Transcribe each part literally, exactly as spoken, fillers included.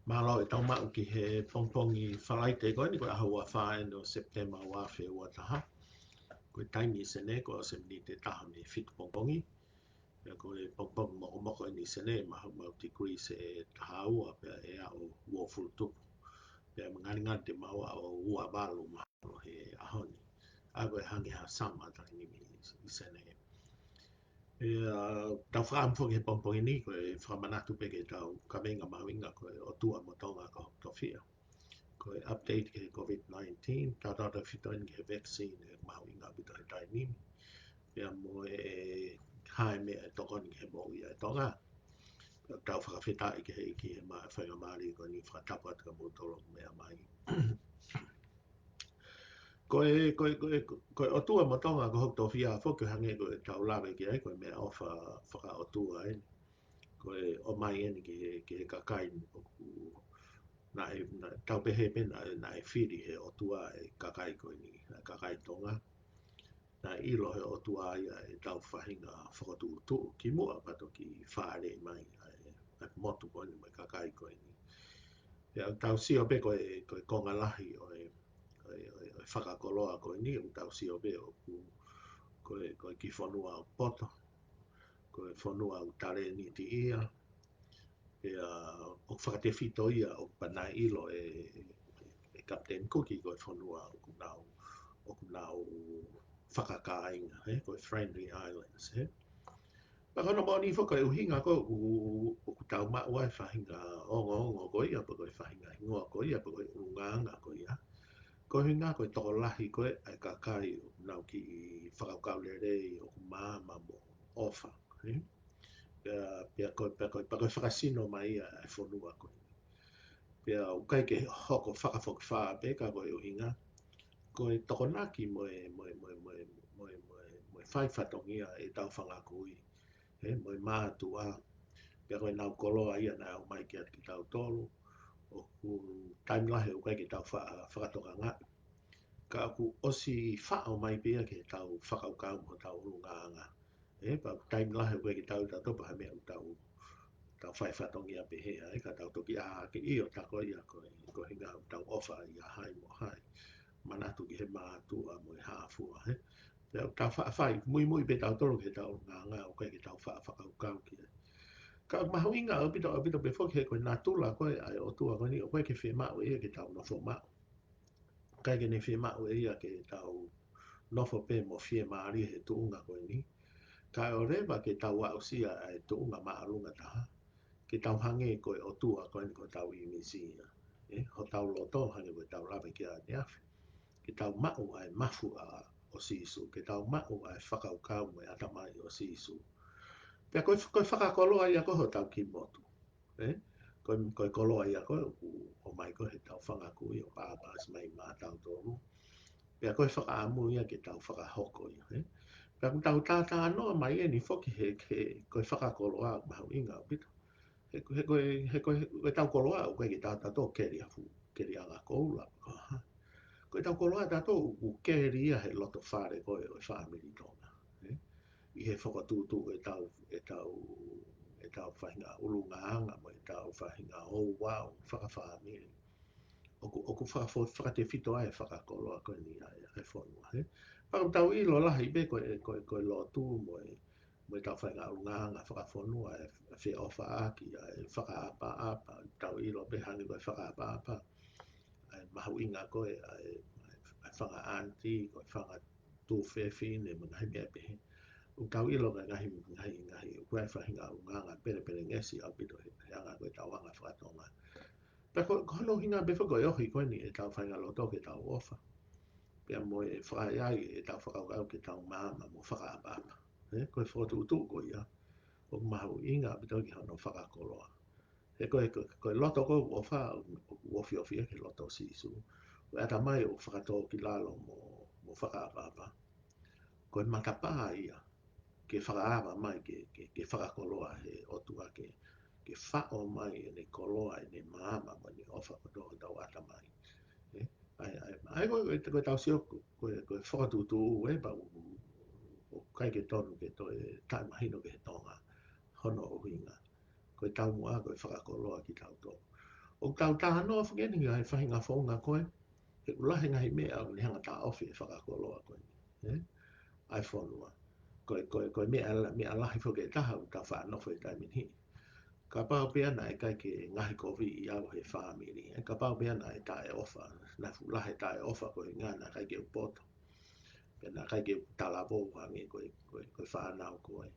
Mālō e tau maʻu ki he pongipongi Falaite ko eni, ko e ʻaho ua fā eni ʻo Sepitema ua afe ua taha. Ko e taimi ʻi Senē, ko e ʻosi e miniti ʻe taha mei he fitu pongipongi. Pea ko e pongipongi mokomoko eni ʻi Senē, mahuʻinga ʻoku tikilī ʻe taha ua, pea ʻe aʻu uofulu tupu. Pea mangalingali te mau aʻu ua valu mahalo he ʻaho ni. ʻA ia ko e hangē ha summer taimi ni ʻi Senē. ʻE, ʻa, tau fakaʻamu foki he pongipongi ni, ko e fakamanatu pē ki he tau kaveinga mahuʻinga ko e ʻOtua mo Tonga ko hoku tofiʻa. Ko e update ki he COVID nineteen, tautautefito eni ki he vaccine ʻoku mahuʻinga ʻaupito he taimi ni. Pea mo e hā e meʻa ʻe tokoni ki he moʻui ʻa e Tonga. Pea tau fakafetaʻi ki he ʻEiki he ma-, faingamālie ko eni, fakatapu atu kia moutolu ʻoku meʻa mai. Ko e, ko e, ko e, ko e ʻOtua mo Tonga ko hoku tofiʻa foki, hangē ko e tau lave ki ai, ko e meʻaʻofa fakaʻotua eni. Ko e ʻomai eni ki he, ki he kakai ʻoku naʻe, naʻe, tau pehē pē naʻe, naʻe fili he ʻOtua e kakai ko eni, naʻe kakai Tonga. Naʻe ʻilo he ʻOtua ia e tau faʻahinga fakatuʻutuʻu kimuʻa pea toki fāʻeleʻi mai ʻa e, ʻa e motu ko eni mo e kakai ko eni. Pea tau sio pē ko e, ko e konga lahi ʻo e, ʻo e, ʻo e, ʻo e fakakoloa ko eni, ʻoku tau sio pē ʻoku, ko e, ko e kiʻi fonua ʻoku poto, ko e fonua ʻoku talēniti ia, pea ʻoku fakatefito ia ʻoku pau naʻe ʻilo ʻe, ʻe, ʻe Kapiteni Kuki ko e fonua ʻoku nau, ʻoku nau fakakāinga, ē, ko e Friendly Islands, ē. Pea ko hono moʻoni foki ko e ʻuhinga ko ē ʻoku, ʻoku tau maʻu ai e faʻahinga ongoongo ko ia, pe ko e faʻahinga hingoa ko ia, pe ko e ʻulungaanga ko ia. Ko e ʻuhinga ko e tokolahi ko ē ʻa e kakai ʻoku nau kiʻi fakakaukau lelei, ʻoku maama mo ʻofa, ē. Pea, pea ko e, pea ko e, pea ko e fakasino mai ia ʻa e fonua ko eni. Pea ʻoku ʻikai ke hoko fakafokifā pē ka ko e ʻuhinga ko e tokonaki mo e, mo e, mo e fai fatongia ʻetau fanga kui, ē, mo e mātuʻa. Pea ko ʻenau koloa ia naʻe ʻomai kiate kitautolu, ʻoku taimi lahi ʻoku ʻikai ke tau fa-, fakatokangaʻi. Ka ʻoku ʻosi faʻo mai pē ia ki heʻetau fakakaukau mo hotau ʻulungaanga. Ē, pea taimi lahi ʻoku ʻikai ke tau tautolu pea ha meʻa ʻoku tau, tau fai fatongia pehē ai, ka tau toki ʻā hake ʻio tā ko ia ko e, ko e ʻuhinga ʻoku tau ʻofa ʻia hai mo hai. Manatu ki he mātuʻa mo e hā fua, ē. Pea ʻoku tau fa-, fai muimui pē tautolu ki heʻetau ʻulungaanga, ʻoku ʻikai ke tau fa-, fakakaukau ki ai. Ka ʻoku mahuʻinga ʻaupito, ʻaupito pē foki he ko e natula ko ē ʻa e ʻOtua ko eni, ʻoku ʻikai ke fiemaʻu ʻe ia ke tau nofo maʻu. ʻIkai ke ne fiemaʻu ʻe ia ke tau nofo pē mo fiemālie he tuʻunga ko eni. Kae ʻoua leva ke tau aʻusia ʻa e tuʻunga māʻolunga taha, ke tau hangē ko e ʻOtua ko eni ko hotau ʻīmisi ia. Ē, hotau loto hangē ko ʻetau lave ki ai ʻaneafi. Ke tau maʻu ʻa e mafu ʻa, ʻo Sīsū, ke tau maʻu ʻa e fakakaukau mo e ʻatamai ʻo Sīsū. Pea ko e, ko e fakakoloa ia ko ē hotau kiʻi motu. Ē? Ko e, ko e koloa ia ko ē ʻoku ʻomai ko ē heʻetau fanga kui ʻo pāpasi mai maʻatautolu. Pea ko e fakaʻamu ia ke tau fakahoko ia, ē? Pea ʻoku tau tātānoa mai eni foki he, he ko e fakakoloa mahuʻinga ʻaupito. He, he ko e, he ko e, ko ʻetau koloa ʻoku ʻikai ke tau tautolu keli afu, keli anga koula, ko ha. Ko ʻetau koloa tautolu ʻoku keli ia he loto fale ko ē ʻo e fāmili Tonga, ē? ʻI he fakatuʻutuʻu ʻetau, ʻetau, ʻetau faʻahinga ʻulungaanga mo ʻetau faʻahinga ouau fakafāmili. ʻOku, ʻoku fakafo-, fakatefito ai e fakakoloa ko eni ʻa e, ʻa e fonua, ē? Pea ʻoku tau ʻilo lahi pē ko e, ko e, ko e lotu mo e, mo ʻetau faʻahinga ʻulungaanga fakafonua ʻe, ʻe feʻofaʻaki ʻa e fakaʻapaʻapa, tau ʻilo pē hangē ko e fakaʻapaʻapa ʻa e mahuʻinga ko ē ʻa e, ʻa e, ʻa e fanga aunty, ko e fanga tuofefine mo e ngaahi meʻa pehē. ʻOku tau ʻilo ko e ngaahi, ngaahi, ngaahi, ʻoku ʻi ai e faʻahinga ʻulungaanga pelepelengesi ʻaupito he, he anga ko ē ʻetau anga faka-Tonga. Pea ko, ko hono ʻuhinga pē foki ko e ohi ko eni ʻetau faʻahinga loto ke tau ʻofa. Pea mo e fakaʻaiʻai ʻetau fakakaukau ke tau maama mo fakaʻapaʻapa. Ē, ko e fokotuʻutuʻu ko ia ʻoku mahuʻinga ʻaupito ki hono fakakoloa. He ko e, ko e, ko e loto ko ē ʻoku ʻofa, ʻoku ofiofi ia ki he loto ʻo Sīsū. Ko e ʻatamai ʻoku fakatōkilalo mo, mo fakaʻapaʻapa. Ko e matapā ia ke fakaava mai ke, ke, ke fakakoloa he ʻOtua ke, ke faʻo mai ʻene koloa, ʻene maama mo ʻene ʻofa kotoa ki hotau ʻatamai. Ē? ʻA ia, ʻa ia, ʻa ia ko e, ko e, ko ʻetau sio, ko e, ko e fokotuʻutuʻu ē, pea ʻoku, ʻoku ʻikai ke tonu ke toe taʻemahino ki he Tonga hono ʻuhinga. Ko e taumuʻa ko e fakakoloa kitautolu. ʻOku tau talanoa foki eni he faʻahinga founga ko ē, he ʻoku lahi e ngaahi meʻa ʻoku ne hanga ʻo taʻofi e fakakoloa ko eni, ē? ʻA e fonua. Ko e, ko e, ko e meʻa la-, meʻa lahi foki ʻe taha ʻoku tau faʻa nofo he taimi ni. Kapau pē naʻe ʻikai ke ngaohikoviʻi au he fāmili, ē? Kapau pē naʻe taʻeʻofa, naʻe fuʻu lahi e taʻeʻofa ko e ʻuhinga naʻe ʻikai ke u poto. Pea naʻe ʻikai ke u talavou hangē ko e, ko e, ko e fānau ko ē.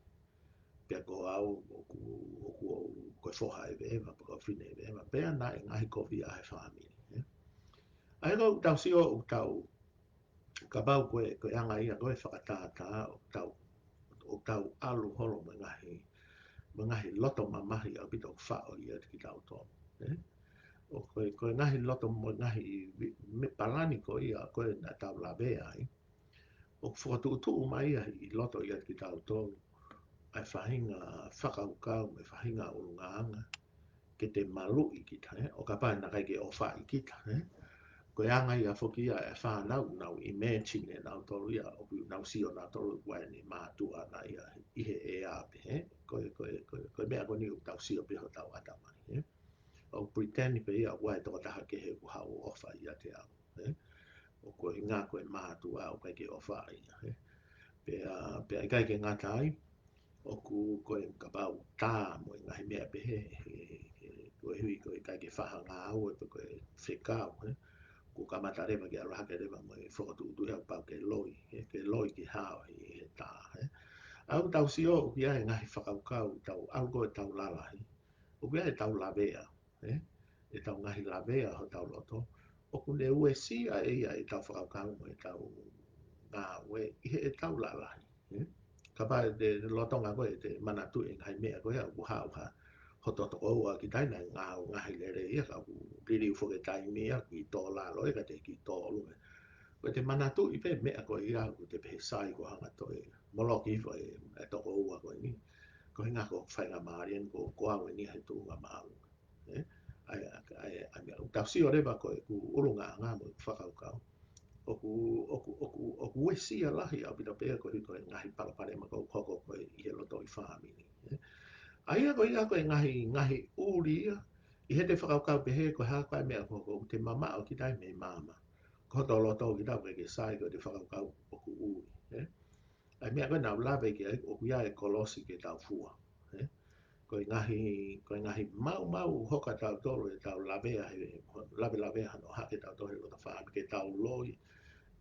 Pea ko au, ʻoku, ʻoku ou, ko e foha ʻeveʻeva, pe ko e fefine ʻeveʻeva. Pea naʻe ngaohikovia ʻe he fāmili, ē? ʻA ia ko ʻetau sio, ʻoku tau, kapau ko e, ko e anga ia ko e fakatātā, ʻoku tau, ʻoku tau ʻalu holo mo e ngaahi, mo e ngaahi loto mamahi ʻaupito ʻoku faʻo ʻiate kitautolu, ē? ʻO ko e, ko e ngaahi loto mo e ngaahi vi-, meʻa palani ko ia, ko ē naʻa tau lavea ai. ʻOku fokotuʻutuʻu mai ia ʻi loto ʻiate kitautolu ʻa e faʻahinga fakakaukau mo e faʻahinga ʻulungaanga ke te maluʻi kita, ē? ʻO kapau naʻe ʻikai ke ʻofaʻi kita, ē? Ko e anga ia foki ia ʻa e fānau ʻoku nau imagine ʻe nautolu ia, ʻoku nau sio nautolu ʻoku ʻi ai ʻene mātuʻa ʻana ia ʻi he ʻea pē, ē? Ko e, ko e, ko e, ko e meʻa ko eni ʻoku tau sio pē hotau ʻatamai, ē? ʻOku pretend pē ia ʻoku ʻi ai e tokotaha kehe ʻoku haʻu ʻo ʻofa ʻiate au, ē? ʻO ko e ʻuhinga ko e mātuʻa ʻoku ʻikai ke ʻofaʻi ia, ē? Pea, pea ʻikai ke ngata ai, ʻoku ko e kapau tā mo e ngaahi meʻa pehē, he, he, he, koeʻuhi ko e ʻikai ke faʻa ngāue pe ko e fekau, ē? Kuo kamata leva ke ʻalu hake leva mo e fokotuʻutuʻu ia kuo pau ke loi, ē? Ke loi ke hao he, he tā, ē? ʻA ia ʻoku tau sio ʻoku ʻi ai e ngaahi fakakaukau, tau ʻalu ko ē ʻo tau lalahi, ʻoku ʻi ai ʻetau lavea, ē? ʻEtau ngaahi lavea hotau loto, ʻoku ne uesia ʻe ia ʻetau fakakaukau mo ʻetau ngāue ʻi heʻetau lalahi, ē? Kapau te lolotonga ko ē ʻete manatuʻi e ngaahi meʻa ko ia ʻoku haʻu ha, hoto tokoua ki taina ngāue ngaahi lelei ia ka ʻoku liliu foki e taimi ia ki tō lalo ē ka te ki tō ʻolunga. Ko ʻete manatuʻi pē meʻa ko ia ʻoku te pehē sai ko hanga toe moloki hifo e, e tokoua ko eni. Ko e ʻuhinga ko e faingamālie eni ko, ko au eni he tuʻunga māʻolunga. Ē? ʻA ia, ʻa ia, ʻa ia, ʻoku tau sio leva ko ʻeku ʻulungaanga mo ʻeku fakakaukau. ʻOku, ʻoku, ʻoku, ʻoku uesia lahi ʻaupito pē koeʻuhi ko e ngaahi palopalema ʻoku hoko ko ē ʻi he loto ʻi fāmili. Ē? ʻA ia ko ia ko e ngaahi, ngaahi ʻuli ia, ʻi heʻete fakakaukau pehē ko e hā ko ā e meʻa ʻoku hoko ʻoku te mamaʻo kita ai mei māmani. Ko hoto loto kita ʻoku ʻikai ke sai ko ʻete fakakaukau ʻoku ʻuli. Ē? ʻA e meʻa ko ē naʻa ku lave ki ai, ʻoku ʻi ai e kolosi ke tau fua, ē? Ko e ngaahi, ko e ngaahi maumau hoko ʻa tautolu ʻetau lavea he, lavelavea hano hake tautolu he loto fāmili ke tau loi,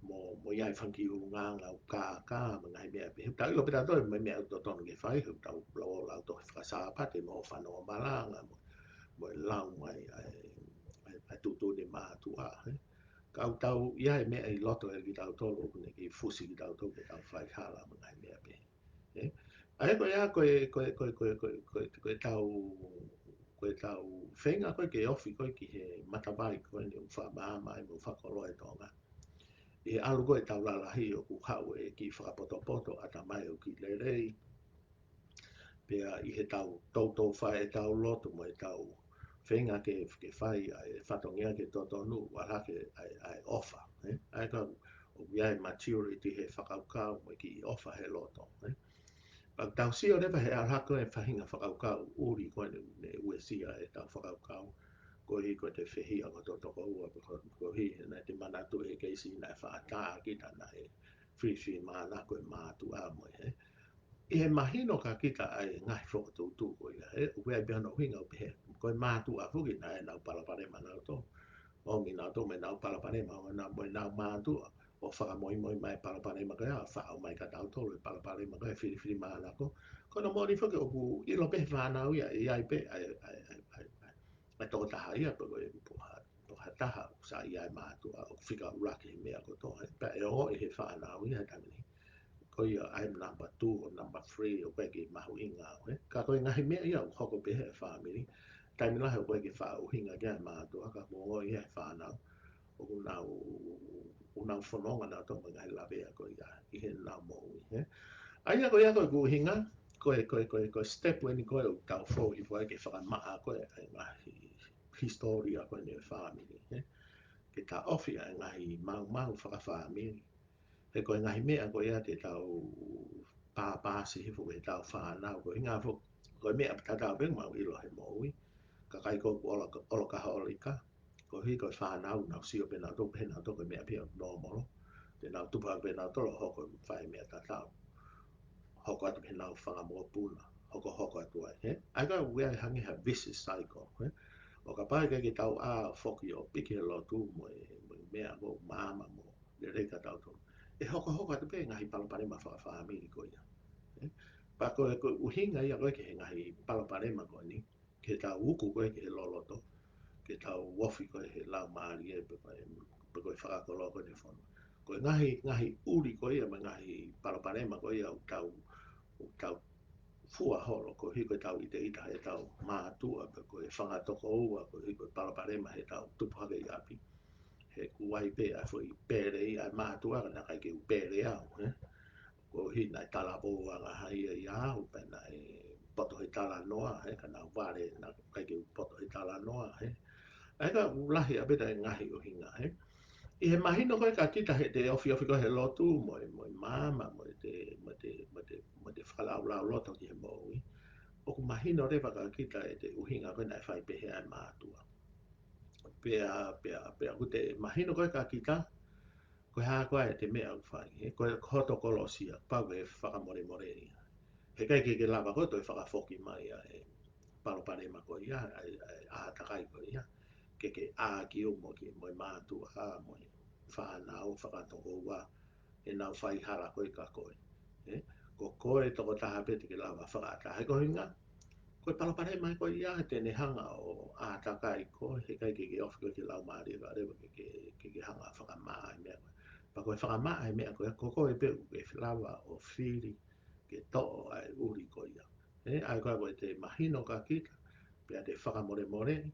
mo, mo ʻi ai e fanga kiʻi ʻulungaanga ʻoku kākā, mo e ngaahi meʻa pehē. Tau ʻilo pē tautolu mo e meʻa ʻoku totonu ke fai, he tau lau, lau tohi faka-Sāpate, mo fanongo malanga, mo, mo e lau mai ʻa e, ʻa e, ʻa e tuʻutuʻuni mātuʻa, ē? Ka ʻoku tau ʻi ai e meʻa ʻi loto ʻiate kitautolu, ʻoku ne kei fusi kitautolu ke tau fai hala mo e ngaahi meʻa pehē. Ē? ʻA ia ko ia ko e, ko e, ko e, ko e, ko e, ko e, ko e tau, ko e tau feinga ko ē ke ofi ko ē ki he matavai ko eni ʻoku fakamaama ai mo fakakoloa ʻe Tonga. ʻI he ʻalu ko ē ʻetau lalahi ʻoku haʻu e kiʻi fakapotopoto ʻatamai ʻoku kiʻi lelei. Pea ʻi heʻetau toutou fai ʻetau lotu mo ʻetau feinga ke, ke fai ʻa e fatongia ke totonu, ʻalu hake ʻa e, ʻa e ʻofa, ē? ʻA ia ka ʻoku ʻi ai e maturity he fakakaukau mo e kiʻi ʻofa he loto, ē? Pea ʻoku tau sio leva he ʻalu hake e faʻahinga fakakaukau ʻuli ko ē ne, ne uesia ʻetau fakakaukau, koeʻuhi ko ʻete fehiʻa ko hoto tokoua, ko, koeʻuhi naʻa te manatuʻi he keisi naʻe faʻa tā kita naʻe filifilimānako e mātuʻa mo e, ē? ʻI he mahino kia kita ʻa e ngaahi fokotuʻutuʻu ko ia, ē, ʻoku ʻi ai pē hano ʻuhinga ʻo pehē, ko e mātuʻa foki naʻe nau palopalema nautolu. ʻOmi nautolu mo ʻenau palopalema, ʻo nau, mo ʻenau mātuʻa, ʻo fakamoimoi mai e palopalema ko ia, faʻo mai kia tautolu e palopalema ko ia, filifilimānako. Ko hono moʻoni foki ʻoku ʻilo pē he fānau ia, ʻe ʻi ai pē ʻa e, ʻa e, ʻa e, ʻa e, ʻa e, ʻa e tokotaha ia, pe ko e ʻupu ha, pe ko ha taha ʻoku saiʻia e mātuʻa, ʻoku fika ʻuluaki he meʻa kotoa, ē. Pea ʻe ʻoho ʻi he fānau ia he taimi ni, ko ia ʻa e number two ʻo number three ʻoku ʻikai ke mahuʻinga au, ē. Ka ko e ngaahi meʻa ia ʻoku hoko pē he fāmili, taimi lahi ʻoku ʻikai ke fakaʻuhinga ki ai e mātuʻa, ka ʻoku ongoʻi ia he fānau ʻoku nau, ʻoku nau fononga nautolu mo e ngaahi lavea ko ia ʻi heʻenau moʻui, ē. ʻA ia ko ia ko ʻeku ʻuhinga, ko e, ko e, ko e, ko e step eni ko ē ʻoku tau fou hifo ai ke fakamaʻa ko ē ʻa e ngaahi hisitōlia ko eni ʻo e fāmili, ē. Ke taʻofi ʻa e ngaahi maumau fakafāmili. He ko e ngaahi meʻa ko ia te tau pāpāsi hifo ki heʻetau fānau, ko e ʻuhinga foki, ko e meʻa tatau pē ʻoku mau ʻilo he moʻui. kakai ko ē ʻoku ʻolo, ʻolo Kaholika, koeʻuhi ko e fānau, nau sio pē nautolu, pehē nautolu ko e meʻa pē ia ʻoku nōmolo. Te nau tupu hake pē nautolu ʻo hoko e fai meʻa tatau. Hoko atu pē ʻenau fanga mokopuna, hokohoko atu ai, ē? ʻA ia ko e ʻuhinga ia hangē ha vicious cycle, ē? ʻO kapau ʻe ʻikai ke tau ʻā foki ʻo piki e lotu mo e, mo e meʻa ko ē maama mo lelei kia tautolu, ʻe hokohoko atu pē ngaahi palopalema fakafāmili ko ia, ē? Pea ko e, ko e ʻuhinga ia ko ē ki he ngaahi palopalema ko eni, ke tau uku ko ē ki he loloto, ke tau ofi ko ē he laumālie pe ko e, pe ko e fakakoloa ko ē ʻene fonua. Ko e ngaahi, ngaahi ʻuli ko ia mo e ngaahi palopalema ko ia ʻoku tau, ʻoku tau fua holo, koeʻuhi ko ʻetau ʻiteʻita heʻetau mātuʻa, pe ko e fanga tokoua, koeʻuhi ko e palopalema heʻetau tupu hake ʻi ʻapi. He ʻoku ʻi ai pē ʻa e foʻi pele ia ʻa e mātuʻa, ka naʻe ʻikai ke u pele au, ē? Koeʻuhi naʻe talavou ange ia ʻiate au, pea naʻe poto he talanoa, ē, ka naʻa ku vale, naʻe ʻikai ke u poto he talanoa, ē. ʻA ia ka ʻoku lahi ʻaupito e ngaahi ʻuhinga, ē. ʻI he mahino ko ē kia kita heʻete ofiofi ko ē he lotu, mo e, mo e maama, mo ʻete, mo ʻete, mo ʻete, mo ʻete fakalaulauloto ki he moʻui, ʻoku mahino leva kia kita ʻete ʻuhinga ko ē naʻe fai pehē ʻa e mātuʻa. Pea, pea, pea ʻoku te mahino ko ē kia kita, ko e hā koā ʻete meʻa ʻoku fai, ē, ko e hoto kolosi ia, pau ke fakamolemole ia. He ʻikai ke ke lava koe ʻo toe fakafoki mai ʻa e palopalema ko ia, ʻa e, ʻa e ʻātakai ko ia, ke ke ʻā ki ʻo mo ki, mo e mātuʻa, mo e fānau, fanga tokoua, ʻenau fai hala ko ē kia koe. Ē? Ko koe tokotaha pē te ke lava fakaʻatā. He ko e ʻuhinga, ko e palopalema ko ia, te ne hanga ʻo ʻātakai koe, he ʻikai ke ke ofi koe ki he laumālie, kae ʻoua leva ke, ke, ke ke hanga ʻo fakamaʻa e meʻa ko ē. Pea ko e fakamaʻa e meʻa ko ē, ko koe pē ʻoku ke lava ʻo fili ke toʻo ʻa e ʻuli ko ia. Ē, ʻa ia ko ē ko ʻete mahino kia kita, pea te fakamolemoleʻi,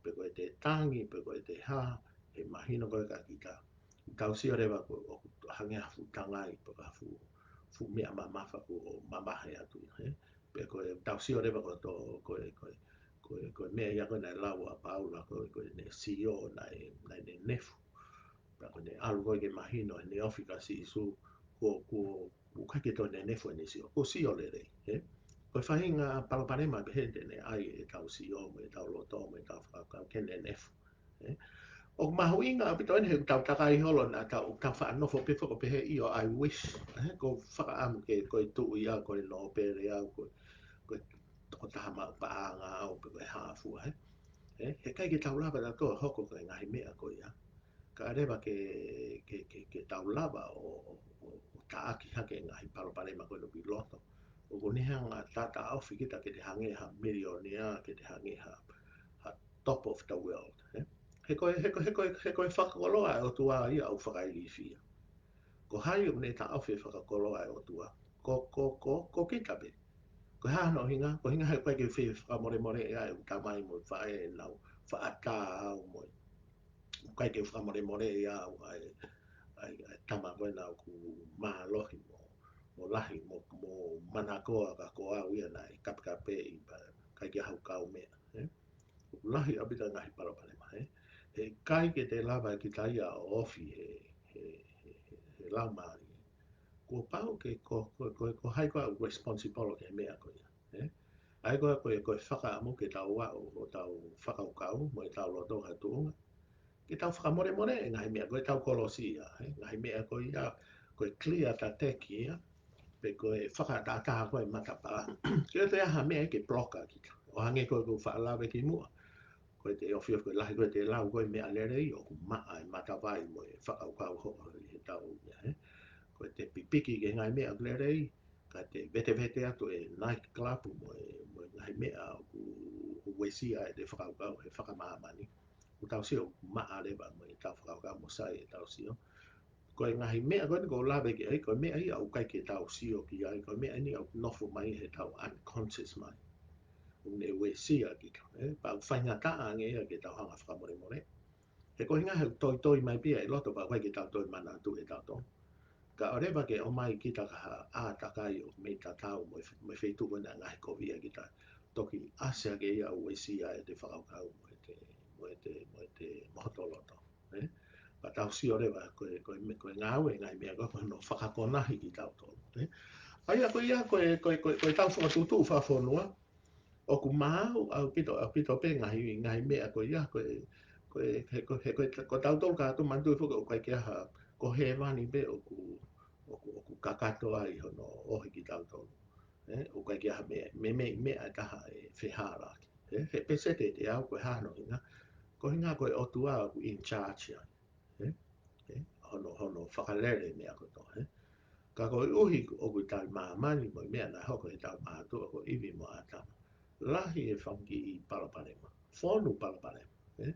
pe ko ʻete tangi, pe ko ʻete hā, ʻe mahino ko ē kia kita. Tau sio leva ko ē ʻoku hangē ha fuʻu tangai, pe ko ha fuʻu, fuʻu meʻa mamafa kuo mamahi atu ia, ē? Pe ko e tau sio leva ko e tō, ko e, ko e, ko e, ko e meʻa ia ko ē naʻe lau ʻa Paula, ko e, ko ʻene sio naʻe, naʻe nenefu. Pea ko ʻene ʻalu ko ē ke mahino ʻene ofi kia Sīsū, kuo, kuo, kuo ʻikai ke toe nenefu ʻene sio, kuo sio lelei, ē? Ko e faʻahinga palopalema pehē te ne ʻai ʻetau sio mo ʻetau loto mo ʻetau fakakaukau ke nenefu. Ē? ʻOku mahuʻinga ʻaupito eni he ʻoku tau takai holo naʻa tau, ʻoku tau faʻa nofo pē foki ʻo pehē ʻio, I wish. Ē? ʻOku ou fakaʻamu ke, ko e tuʻi au, ko e nōpele au, ko e, ko e tokotaha maʻu paʻanga au, pe ko e hā fua, ē? Ē? He ʻikai ke tau lava tautolu ʻo hoko ko e ngaahi meʻa ko ia. Kae ʻoua leva ke, ke, ke, ke tau lava ʻo, ʻo, ʻo, ʻo taʻaki hake e ngaahi palopalema ko ē ʻoku ʻi loto. ʻOku ne hanga ʻo taʻotaʻofi kita ke te hangē ha milionea, ke te hangē ha, ha top of the world, ē? He ko e, he ko e, he ko e, he ko e fakakoloa ʻa e ʻOtua ia ʻoku fakailifia. Ko hai ʻoku ne taʻofi e fakakoloa ʻa e ʻOtua? Ko, ko, ko, ko kita pē. Ko e hā hono ʻuhinga? Ko e ʻuhinga he ʻoku ʻikai ke u fie fakamolemoleʻi ʻa e ʻū tamai mo e faʻē ʻenau faʻa taau mo e ʻikai ke u fakamolemoleʻi au ʻa e, ʻa e, ʻa e tama ko ena ʻoku mālohi mo, mo lahi mo, mo manakoa ka ko au ia naʻe kapekapeʻi pea ʻikai ke ʻi ai haʻaku kaumeʻa, ē? ʻOku lahi ʻaupito e ngaahi palopalema, ē? He ʻikai ke te lava ʻe kita ia ʻo ofi he, he, he, he, he laumālie. Kuo pau ke ko, ko, ko, ko hai koā ʻoku responsible ki he meʻa ko ia, ē? ʻA ia ko e, ko e, ko e fakaʻamu ke tau aʻu ʻo tau fakakaukau mo ʻetau loto ki ha tuʻunga ke tau fakamolemoleʻi e ngaahi meʻa ko ē, tau kolosi ia, ē? Ngaahi meʻa ko ia, ko e clear the deck ia, pe ko e fakaʻataʻatā ko ē e matapā. Ke ʻoua te ʻi ai ha meʻa ke block ʻa kita. ʻO hangē ko ʻeku faʻa lave kimuʻa. Ko ʻete ofiofi ko e lahi ko ē ʻete lau ko ē meʻa lelei, ʻoku maʻa e matavai mo e fakakaukau hoʻo ʻi heʻetau meʻa, ē? Ko ʻete pipiki ki he ngaahi meʻa lelei, kae te vetevete atu e night club mo e, mo e ngaahi meʻa ʻoku, ʻoku uesia ʻete fakakaukau he fakamāmani. ʻOku tau sio ʻoku maʻa leva mo ʻetau fakakaukau mo sai ʻetau sio. Ko e ngaahi meʻa ko eni ʻoku ou lave ki ai, ko e meʻa ia ʻoku ʻikai ke tau sio ki ai, ko e meʻa eni ʻoku nofo mai heʻetau unconscious mind. ʻOku ne uesia kita, ē? Pea ʻoku faingataʻa ange ia ke tau hanga ʻo fakamolemole. He ko e ʻuhinga he ʻoku toitoi mai pē ia ʻi loto pea ʻoku ʻikai ke tau toe manatuʻi ʻe tautolu. Kae ʻoua leva ke ʻomai kita ki ha ʻātakai ʻoku mei tatau mo e, mo e feituʻu ko ena naʻe ngaohi ʻaki kita. Toki ʻasi hake ia ʻo uesia ʻete fakakaukau mo ʻete, mo ʻete, mo ʻete, mo hoto loto, ē? Pea tau sio leva ko e, ko e me-, ko e ngāue e ngaahi meʻa ko ē ʻoku nau fakakonahi kitautolu, ē? ʻA ia ko ia ko e, ko e, ko e, ko ʻetau fokotuʻutuʻu fakafonua, ʻOku maau ʻaupito, ʻaupito pē ngaahi, ngaahi meʻa ko ia, ko e, ko e, he ko, he ko, ko tautolu kātoa manatuʻi foki ʻoku ʻikai ke ʻi ai ha, ko hēvani pē ʻoku, ʻoku, ʻoku kakato ai hono ʻohi kitautolu. ʻE, ʻoku ʻikai ke ʻi ai ha meʻa, meimei meʻa ʻe taha ʻe fehālaaki. ʻE, he pēseti ʻe teau ko e hā hono ʻuhinga, ko e ʻuhinga ko e ʻOtua ʻoku in charge ai. ʻE, ʻe, hono, hono fakalele meʻa kotoa, ʻe. Ka koeʻuhi ʻoku tau ʻi māmani mo e meʻa naʻe hoko he tau mātuʻa ko ʻIvi mo ʻĀtama. Lahi e fanga kiʻi palopalema. Fonu palopalema, ʻe.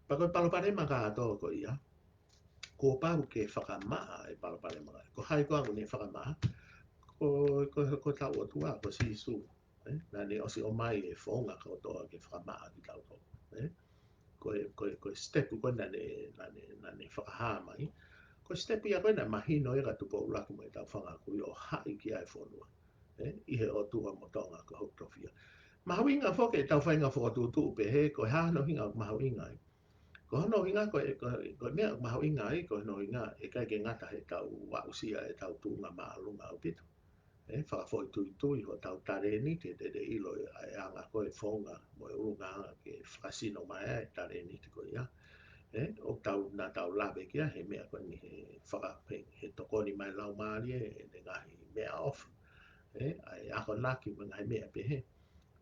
Pea ko e palopalema kātoa ko ia, kuo pau ke fakamaʻa e palopalema. Ko hai koā ʻoku ne fakamaʻa? Ko, ko, ko hotau ʻOtua, ko Sīsū. ʻE, naʻa ne ʻosi ʻomai e founga kotoa ke fakamaʻa kitautolu. ʻE, ko e, ko e, ko e step ko ē naʻa ne, naʻa ne, naʻa ne fakahā mai. Ko e step ia ko ē naʻe mahino ia kia Tupou ʻUluaki mo e tau fanga kui ʻo haʻi ki ai e fonua. ʻE, ʻi he ʻOtua mo Tonga ko hoku tofiʻa. Mahuʻinga foki e tau faʻahinga fokotuʻutuʻu pehē, ko e hā hono ʻuhinga mahuʻinga ai. Ko hono ʻuhinga ko e, ko, ko e meʻa mahuʻinga ai, ko hono ʻuhinga ʻe ʻikai ke ngata he tau aʻusia e tau tuʻunga māʻolunga ʻaupito. ʻE, fakafoʻituitui hotau talēniti, te te ʻilo e, e anga ko e founga mo e ʻulungaanga ke fakasino mai ai e talēniti ko ia. ʻE, ʻoku tau, naʻa tau lave ki ai he meʻa ko eni he faka-, he, he tokoni mai Laumālie, ʻene ngaahi meʻaʻofa. ʻE, ʻa e akonaki mo e ngaahi meʻa pehē.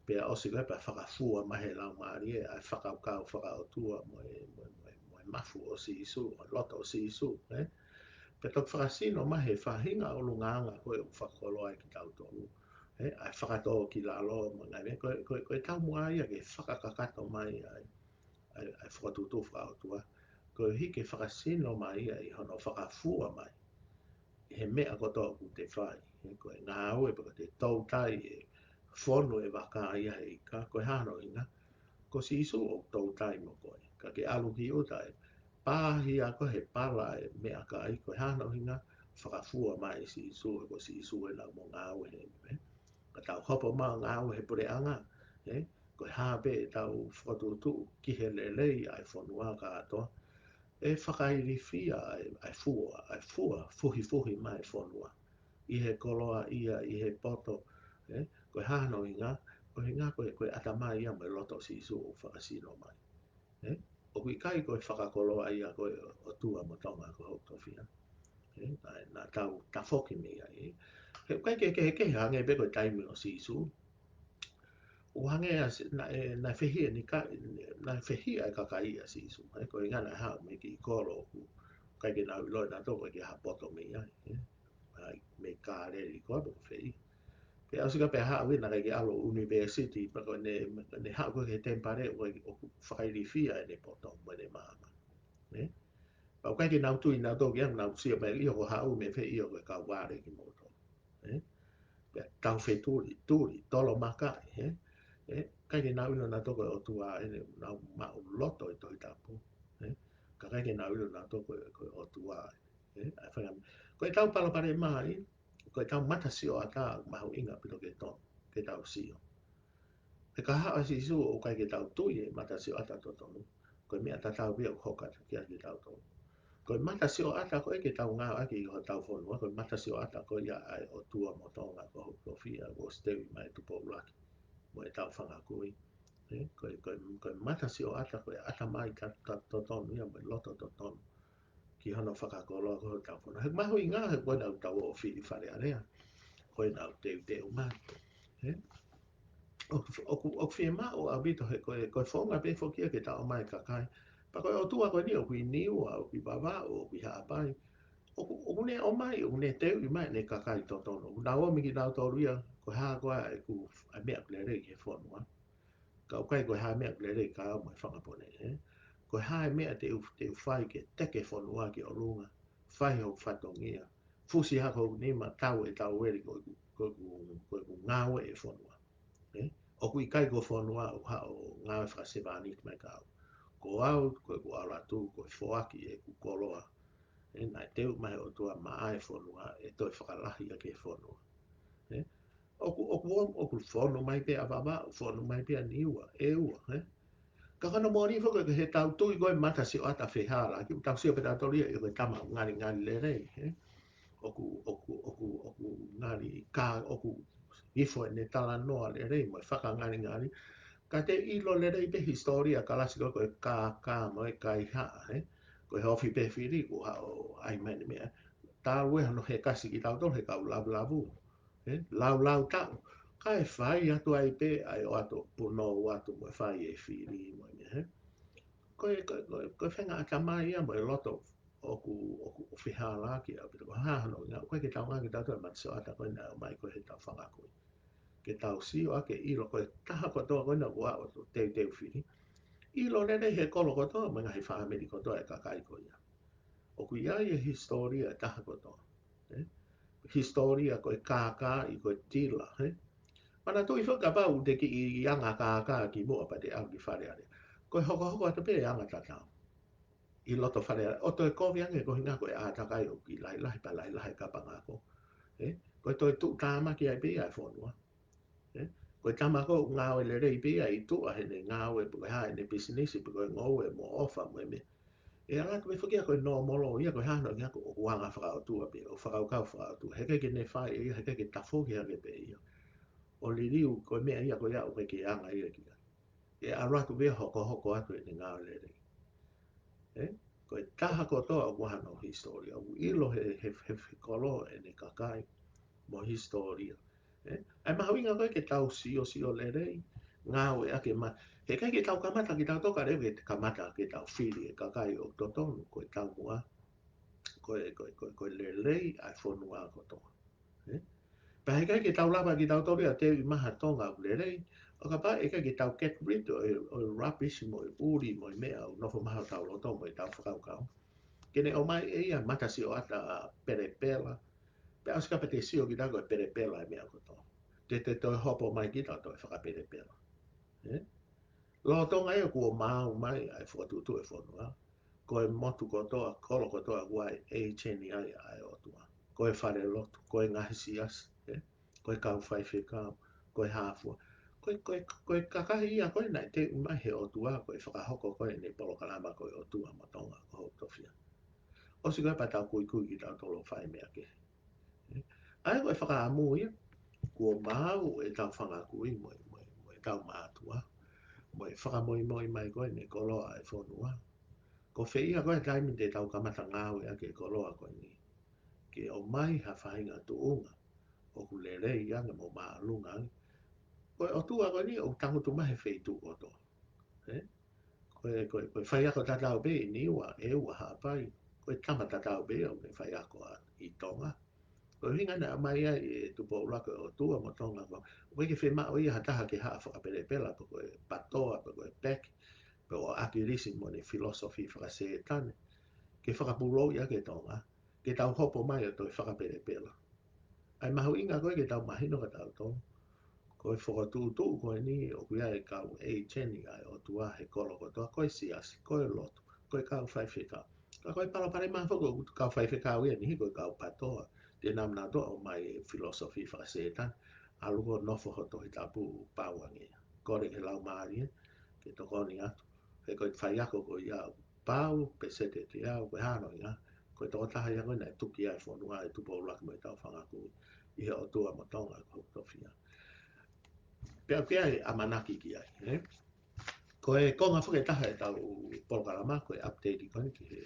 Pea ʻosi ko ē pea fakafua mai he Laumālie ʻa e fakakaukau fakaʻotua mo e, mo e, mo e, mo e mafu ʻo Sīsū, ʻo e loto ʻo Sīsū, ʻe. Pea toki fakasino mai he faʻahinga ʻulungaanga ko ē ʻoku fakakoloa ai kitautolu, ʻe, ʻa e fakatōkilalo mo e ngaahi meʻa, ko e, ko e, ko e taumuʻa ia ke fakakakato mai ʻa e, ʻa e, ʻa e fokotuʻutuʻu fakaʻotua. Koeʻuhi ke fakasino mai ia ʻi hono fakafua mai he meʻa kotoa ʻoku te fai, he ko e ngāue pē ko e toutai e fonu e vaka ia he ika, ko e hā hono ʻuhinga, ko Sīsū ʻoku toutai mo koe. Ka ke ʻalu ki ʻuta ʻe pāhia koe he pala e meʻakai, ko e hā hono ʻuhinga, fakafua mai Sīsū, he ko Sīsū ʻena mo ngāue he ʻe. Ka tau hopo mai ngāue he puleʻanga, ʻe, ko e hā pē ʻetau fokotuʻutuʻu ki he lelei ʻa e fonua kātoa, ʻe fakailifia ʻa e, ʻa e fua, ʻa e fua, fuhifuhi mai e fonua. ʻI he koloaʻia, ʻi he poto, ʻe, ko e hā hono ʻuhinga, ko e ʻuhinga ko e, ko e ʻatamai ia mo e loto ʻo Sīsū ʻoku fakasino mai. ʻE, ʻoku ʻikai ko e fakakoloaʻia ko e ʻOtua mo Tonga ko hoku tofiʻa. ʻE, naʻe, naʻa tau tafoki mei ai. He ʻoku ʻikai ke, ke, ke hangē pē ko e taimi ʻo Sīsū. ʻO hangē ʻa Si-, naʻe, naʻe fehiʻa ni ka, naʻe fehiʻa e kakai ʻia Sīsū. ʻE, ko e ʻuhinga naʻe haʻu mei he kiʻi kolo ʻoku ʻikai ke nau ʻilo ʻenautolu ko e hā e poto mei ai, ʻe. Ai, mei Kāleli ko ē pe ko fē. Pea ʻosi ka pea haʻu ʻi naʻe ʻikai ke ʻalu university, pea ko ʻene, ʻene haʻu ko ē ki he temipale ʻo, ʻoku fakailifia ʻene poto mo ʻene maama. ʻE? Pea ʻoku ʻikai ke nau tui nautolu ki ai, nau sio mai ʻio ko e haʻu mei fē ʻio ko e kau vale kimoutolu. ʻE? Pea tau fetuli, tuli, tolo maka, ʻe? ʻE? ʻIkai ke nau ʻilo nautolu ko e ʻOtua ʻene nau maʻu loto ʻi he Tohi Tapu. ʻE? Ka ʻikai ke nau ʻilo nautolu ko e, ko e ʻOtua ʻe. ʻE? ʻA e fanga, ko e tau palopalema ʻi, ko e tau matasioʻata mahuʻinga ʻaupito ke tonu, ke tau sio. He ka haʻu ʻa Sīsū ʻoku ʻikai ke tau tui e matasioʻata totonu, ko e meʻa tatau pē ia ʻoku hoko atu ki ai kitautolu. Ko e matasioʻata ko ē ke tau ngāueʻaki ʻi hotau fonua, ko e matasioʻata ko ia ʻa e ʻOtua mo Tonga ko hoku tofiʻa, ʻosi teuʻi mai ʻe Tupou ʻUluaki mo e tau fanga kui. ʻE, ko e, ko e, ko e matasioʻata, ko e ʻatamai ka, ka totonu ia mo e loto totonu ki hono fakakoloa ko hotau fonua. He mahuʻinga he ko ʻenau tau ō fili Fale Alea, ko ʻenau teuteu mai. ʻE? ʻOku, ʻoku, ʻoku fiemaʻu ʻaupito he ko e, ko e founga pē foki ia ke tau ʻomai e kakai. Pea ko e ʻOtua ko eni ʻoku ʻi Niua, ʻoku ʻi Vavaʻu, ʻoku ʻi Haʻapai. ʻOku, ʻoku ne ʻomai, ʻoku ne teuʻi mai ʻene kakai totonu. ʻOku nau ō mai kinautolu ia, ko e hā koā ʻeku, ʻa e meʻa ʻoku lelei ki he fonua. Ka ʻoku ʻikai ko e hā e meʻa ʻoku lelei kia au mo e fanga pō ni, ʻe. Ko e hā e meʻa te u, te u fai ke teke fonua ki ʻolunga, fai hoku fatongia, fusi hake hoku nima, tau e tau veli ko ʻeku, ko ʻeku, ko ʻeku ngāue e fonua. ʻE? ʻOku ʻikai ko e fonua ʻoku haʻu ʻo ngāue fakasevāniti mai kia au. Ko au, ko ʻeku ʻalu atu, ko e foaki ʻeku koloa. ʻE, naʻe teu mai ʻOtua maʻa e fonua, ʻe toe fakalahi ʻaki e fonua. ʻE? ʻOku, ʻoku, ʻoku fonu mai pē ʻa Vavaʻu, fonu mai pē ʻa Niua, ʻEua, ʻe? Ka ko hono moʻoni foki he tau tui ko e matasioʻata fehālaaki, ʻoku tau sio pē tautolu ia, ʻio ko e tama ʻoku ngalingali lelei, ʻe? ʻOku, ʻoku, ʻoku, ʻoku ngali ka, ʻoku hifo ʻene talanoa lelei mo e fakangalingali. Ka te ʻilo lelei pē hisitōlia kalasi ko, ko e kākā mo e kaihaʻa, ē? Ko e ofi pē fili kuo haʻu ʻo ʻai mai ʻene meʻa. Talu ē hono hekasi kitautolu he kau lavulavu, ē? Laulau taʻu. Kae fai atu ai pē ʻa e ʻoatu, punou atu mo e fai e fili mo e meʻa, ē? Ko e, ko e, ko e, ko e fenga ʻatamai ia mo e loto ʻoku, ʻoku, ʻoku fehālaaki ʻaupito. Ko e hā hono ʻuhinga, ʻoku ʻikai ke tau ngāueʻaki kitautolu e matasioʻata ko ē naʻe ʻomai ko ē he tau fanga kui. Ke tau sio ʻaki ke ʻilo ko e taha kotoa ko ena kuo aʻu atu teuteu fili. ʻIlo lelei he kolo kotoa, mo e ngaahi fāmili kotoa e kakai ko ia. ʻOku ʻi ai e hisitōlia e taha kotoa. Ē? Hisitōlia ko e kākā ʻi ko e tila, ē? Manatuʻi foki kapau te ke ʻi anga kākā kimuʻa pea te aʻu ki Fale Alea. Ko e hokohoko atu pē e anga tatau ʻi loto Fale Alea. ʻO toe kovi ange ko e ʻuhinga ko e ʻātakai ʻoku kiʻi lahilahi pea lahilahi e kapanga ako. Ē? Ko e toe tuʻutāmaki ai pē ia e fonua. Ē? Ko e tama ko ē ʻoku ngāue lelei pē ia ʻi tuʻa heʻene ngāue, pe ko e hā ʻene pisinisi, pe ko e ngoue mo ʻofa mo e meʻa. ʻE ala atu pē foki ia ko e nōmolo ia, ko e hā hono ʻuhinga, ko e anga fakaʻotua pē, ʻo fakakaukau fakaʻotua. Heʻikai ke ne fai ia, heʻikai ke tafoki hake pē ia ʻo liliu ko e meʻa ia ko ia ʻoku ʻikai ke anga ia ki ai. ʻE ala atu pē ia hokohoko atu ʻene ngāue lelei. Ē? Ko e taha kotoa ʻoku ʻi ai hano hisitōlia. ʻOku ʻilo he, he, he, he kolo ʻene kakai mo e hisitōlia. Ē? ʻA e mahuʻinga ko ē ke tau siosio lelei, ngāueʻaki e ma-, heʻikai ke tau kamata kitautolu ka leva ke kamata ke tau fili e kakai ʻoku totonu, ko e taumuʻa, ko e, ko e, ko e, ko e lelei ʻa e fonua kotoa. Ē? Pea heʻikai ke tau lava kitautolu ia ʻo teuʻi mai ha Tonga ʻoku lelei, ʻo kapau heʻikai ke tau get rid ʻo e, ʻo e rubbish mo e ʻuli mo e meʻa ʻoku nofo mai hotau loto mo ʻetau fakakaukau. Ke ne ʻomai ʻe ia matasioʻata pelepela, pea ʻosi kapau te sio kita ko e pelepela e meʻa kotoa. Te, te toe hopo mai kita ʻo toe fakapelepela. Ē? Lolotonga ia kuo maau mai ʻa e fokotuʻutuʻu e fonua. Ko e motu kotoa, kolo kotoa, ʻoku ʻi ai e ʻeiseni ai ʻa e ʻOtua. Ko e falelotu, ko e ngaahi siasi, ē? Ko e kau faifekau, ko e hā fua. Ko e, ko e, ko e kakai ia ko ē naʻe teuʻi mai he ʻOtua, ko e fakahoko ko ē ʻene polokalama ko e ʻOtua mo Tonga ko hoku tofiʻa. ʻOsi ko ē pea tau kuikui kitautolu ʻo fai meʻa kehe. Ē? ʻA ia ko e fakaʻamu ia, kuo maau ʻetau fanga kui mo e, mo e, mo ʻetau mātuʻa, mo e fakamoimoi mai ko ē ʻene koloa e fonua. Ko fē ia ko ē taimi te tau kamata ngāueʻaki e koloa ko eni ke ʻomai ha faʻahinga tuʻunga ʻoku lelei ange mo māʻolunga ange. Ko e ʻOtua ko eni ʻoku tangutu mai he feituʻu kotoa. Ē? Ko e, ko e, ko e faiako tatau pē ʻi Niua, ʻEua, Haʻapai. Ko e tama tatau pē ia ʻoku ne faiako ʻi Tonga. Ko e ʻuhinga naʻe ʻomai ai ʻe Tupou ʻuluaki e ʻOtua mo Tonga ko, ʻoku ʻikai ke fiemaʻu ia ha taha ke haʻu ʻo fakapelepela, pe ko e PATOA, pe ko e PACT, pe ko ʻAkilisi mo ʻene filōsofi fakasētane, ke fakapūlouʻi ʻaki e Tonga, ke tau hopo mai ʻo toe fakapelepela. ʻA e mahuʻinga ko ē ke tau mahino kitautolu, ko e fokotuʻutuʻu ko eni ʻoku ʻi ai e kau ʻeiseni ʻa e ʻOtua he kolo kotoa, ko e siasi, ko e lotu, ko e kau faifekau. Ka ko e palopalema foki ʻoku kau faifekau ia ʻe niʻihi ko e kau PATOA, te nau nau toʻo mai e filōsofi fakasētane, ʻalu ʻo nofo ho Tohi Tapu pau ange ia. Kole ki he Laumālie ke tokoni atu. He ko e faiako ko ia pau, peseti ʻe teau, ko e hā hono ʻuhinga, ko e tokotaha ia ko ē naʻe tuki ai e fonua ʻe Tupou ʻuluaki mo ʻetau fanga kui, ʻi he ʻOtua mo Tonga ko hoku tofiʻa. Pea ʻoku ʻi ai e ʻamanaki ki ai, ē? Ko e konga foki ʻe taha ʻetau polokalama, ko e update ko eni ki he,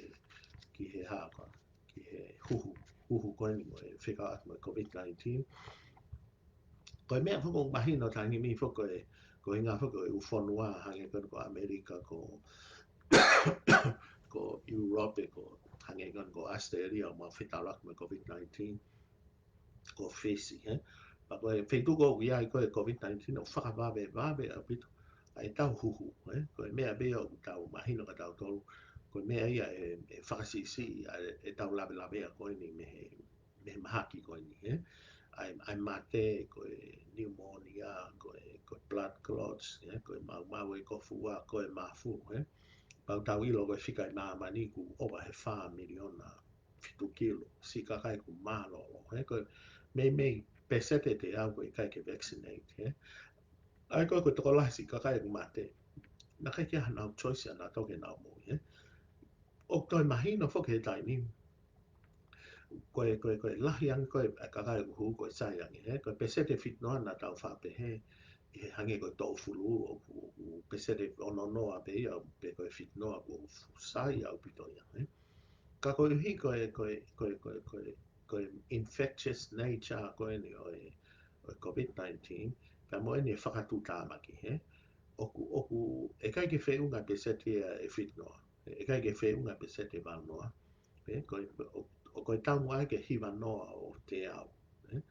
ki he hā ko ē, ki he huhu, huhu ko eni mo e fekauʻaki mo e COVID nineteen. Ko e meʻa foki ʻoku mahino taimi ni foki ko e, ko e ʻuhinga foki ko e ʻū fonua hangē ko eni ko ʻAmelika, ko, ko ʻIulope, ko hangē ko eni ko ʻAositelēlia ʻoku mau fetaulaki mo e COVID nineteen, ko Fisi, ē? Pea ko e feituʻu ko ē ʻoku ʻi ai ko ē COVID nineteen ʻoku fakavavevave ʻaupito ʻa ʻetau huhu, ē? Ko e meʻa pē ʻoku tau mahino kitautolu, ko e meʻa ia ʻe, ʻe fakasiʻisiʻi ʻa e, ʻetau lavelavea ko eni mei he, mei he mahaki ko eni, ē? ʻA e, ʻa e mate, ko e pneumonia, ko e, ko e blood clots, ē? Ko e maumau e kofua, ko e mafu, ē? Pea ʻoku tau ʻilo ko e fika ʻi māmani ʻoku ʻova he fā miliona fitu kilo siʻi kakai ʻoku mālōlō, ē? Ko e meimei peseti ʻe teau ʻoku ʻikai ke vaccinate, ē? ʻA ia ko e, ko e tokolahi siʻi kakai ʻoku mate, naʻe ʻikai ke ʻi ai hanau choice ʻanautolu ke nau moʻui, ē? ʻOku toe mahino foki he taimi ni. ko e, ko e, ko e lahi ange ko e kakai ʻoku hū ko e sai ange, ē? Ko e peseti ʻe fitungofulu naʻa tau faʻa pehē, ʻi he hangē ko e toʻufulu, ʻoku, ʻoku peseti ʻe ononoa pē ia, pe ko e fitungofulu ʻoku sai ʻaupito ia, ē? Ka koeʻuhi ko e, ko e, ko e, ko e, ko e, ko e infectious nature ko eni ʻo e, ʻo e COVID-nineteen, pea mo eni ʻe fakatuʻutāmaki, ē? ʻOku, ʻoku, ʻikai ke feʻunga peseti ia ʻe fitungofulu. ʻIkai ke feʻunga peseti ʻe valungofulu. Ē, ko e, ʻo, ʻo ko e taumuʻa ia ke hivanoa ʻo teau. Ē?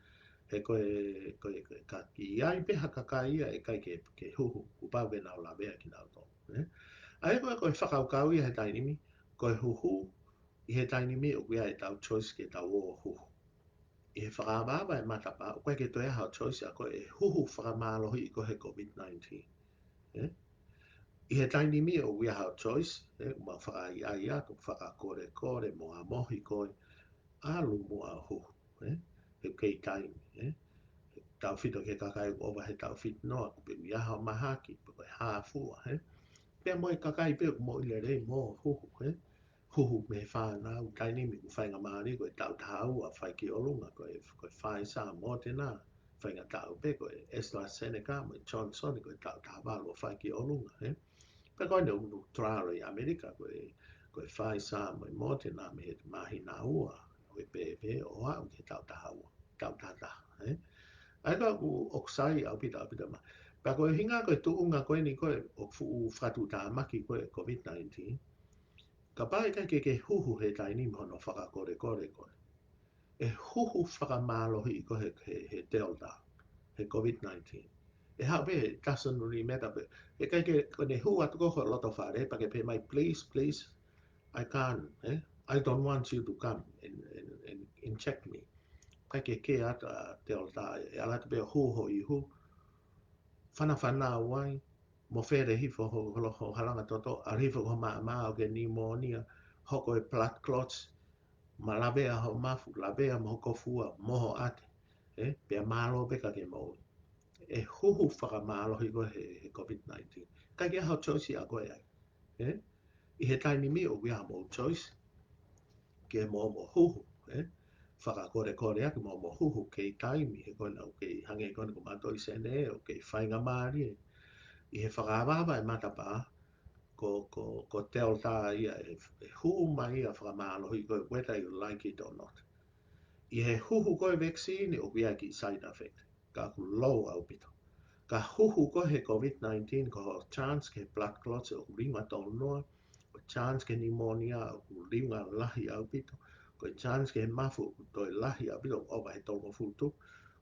He ko e, ko e, ko e ka ki ai pē ha kakai ia ʻikai ke, ke huhu, kuo pau ke nau lavea kinautolu. Ē? ʻA ia ko e, ko e fakakaukau ia he taimi ni, ko e huhu, ʻi he taimi ni ʻoku ʻi ai ʻetau choice ke tau ō ʻo huhu. ʻI he fakaavaava ʻe matapā, ʻoku ʻikai ke toe ʻi ai haʻo choice ʻa koe ʻe huhu fakamālohiʻi koe he COVID-nineteen. Ē? ʻI he taimi ni ʻoku ʻi ai haʻo choice, ē, ʻoku mau fakaʻaiʻai atu, fakakolekole, mo amohi koe, ʻalu muʻa ʻo huhu, ē? He ʻoku kei taimi, ē? Tautefito ki he kakai ʻoku ʻova he taʻu fitungofulu, ʻoku pehē ʻoku ʻi ai haʻo mahaki, pe ko e hā fua, ē? Pea mo e kakai pē ʻoku moʻui lelei mo huhu, ē? Huhu mei he fānau, taimi ni ʻoku faingamālie ko e taʻu taha ua fai ki ʻolunga, ko e, ko e Pfizer, Moderna, faingataʻa pē ko e AstraZeneca mo e Johnson ko e taʻu taha valu ʻo fai ki ʻolunga, ē? Pea ko eni ʻoku trial ʻi ʻAmelika ko e, ko e Pfizer mo e Moderna mei he māhina ua ʻo e pēpē ʻo aʻu ki he taʻu taha ua, taʻu taha taha, ē? ʻA ia ko ʻeku ʻoku sai ʻaupito, ʻaupito mai. Pea ko e ʻuhinga ko e tuʻunga ko eni ko e ʻoku fuʻu fakatuʻutāmaki ko e COVID-nineteen. Kapau ʻe ʻikai ke ke huhu he taimi ni mo hono fakakolekole koe, ʻe huhu fakamālohiʻi koe he, he, he Delta, he COVID-nineteen. ʻE haʻu pē, doesn't really matter pē. ʻE ʻikai ke, ko ʻene hū atu ko ho loto fale, pea ke pehē mai, "Please, please, I can't, ē? I don't want you to come and, and, and inject me." ʻIkai ke kē atu ʻa Delta, ʻe ʻalu atu pē ʻo hū ho ihu, fanafana ai, mo fele hifo ho, ho, ho halanga toto, ʻalu hifo ki ho maʻamaʻa ʻo ke pneumonia, hoko e blood clots, mo lavea ho mafu, lavea mo ho kofua, mo ho ʻate, ē? Pea mālō pē ka ke moʻui. ʻE huhu fakamālohiʻi koe he, he COVID-nineteen. ʻIkai ke ʻi ai haʻo choice ʻa koe ai, ē? ʻI he taimi ni ʻoku ʻi ai haʻamou choice ke mou ō ʻo huhu, ē? Fakakolekole ʻaki mo ō ʻo huhu kei taimi he ko ena ʻoku kei hangē ko eni ko mātou ʻi Senē ʻoku kei faingamālie. ʻI he fakaavaava ʻe matapā, ko, ko, ko Delta ia ʻe, ʻe hū mai ia fakamālohiʻi koe, whether you like it or not. ʻI he huhu ko e vaccine ʻoku ʻi ai e kiʻi side effect, ka ʻoku low ʻaupito. Ka huhu koe he COVID-nineteen, ko ho chance ke blood clots ʻoku liunga tolu noa, ko e chance ke pneumonia ʻoku liunga lahi ʻaupito, ko e chance ke mafu ʻoku toe lahi ʻaupito, ʻoku ʻova he tolungofulu tupu,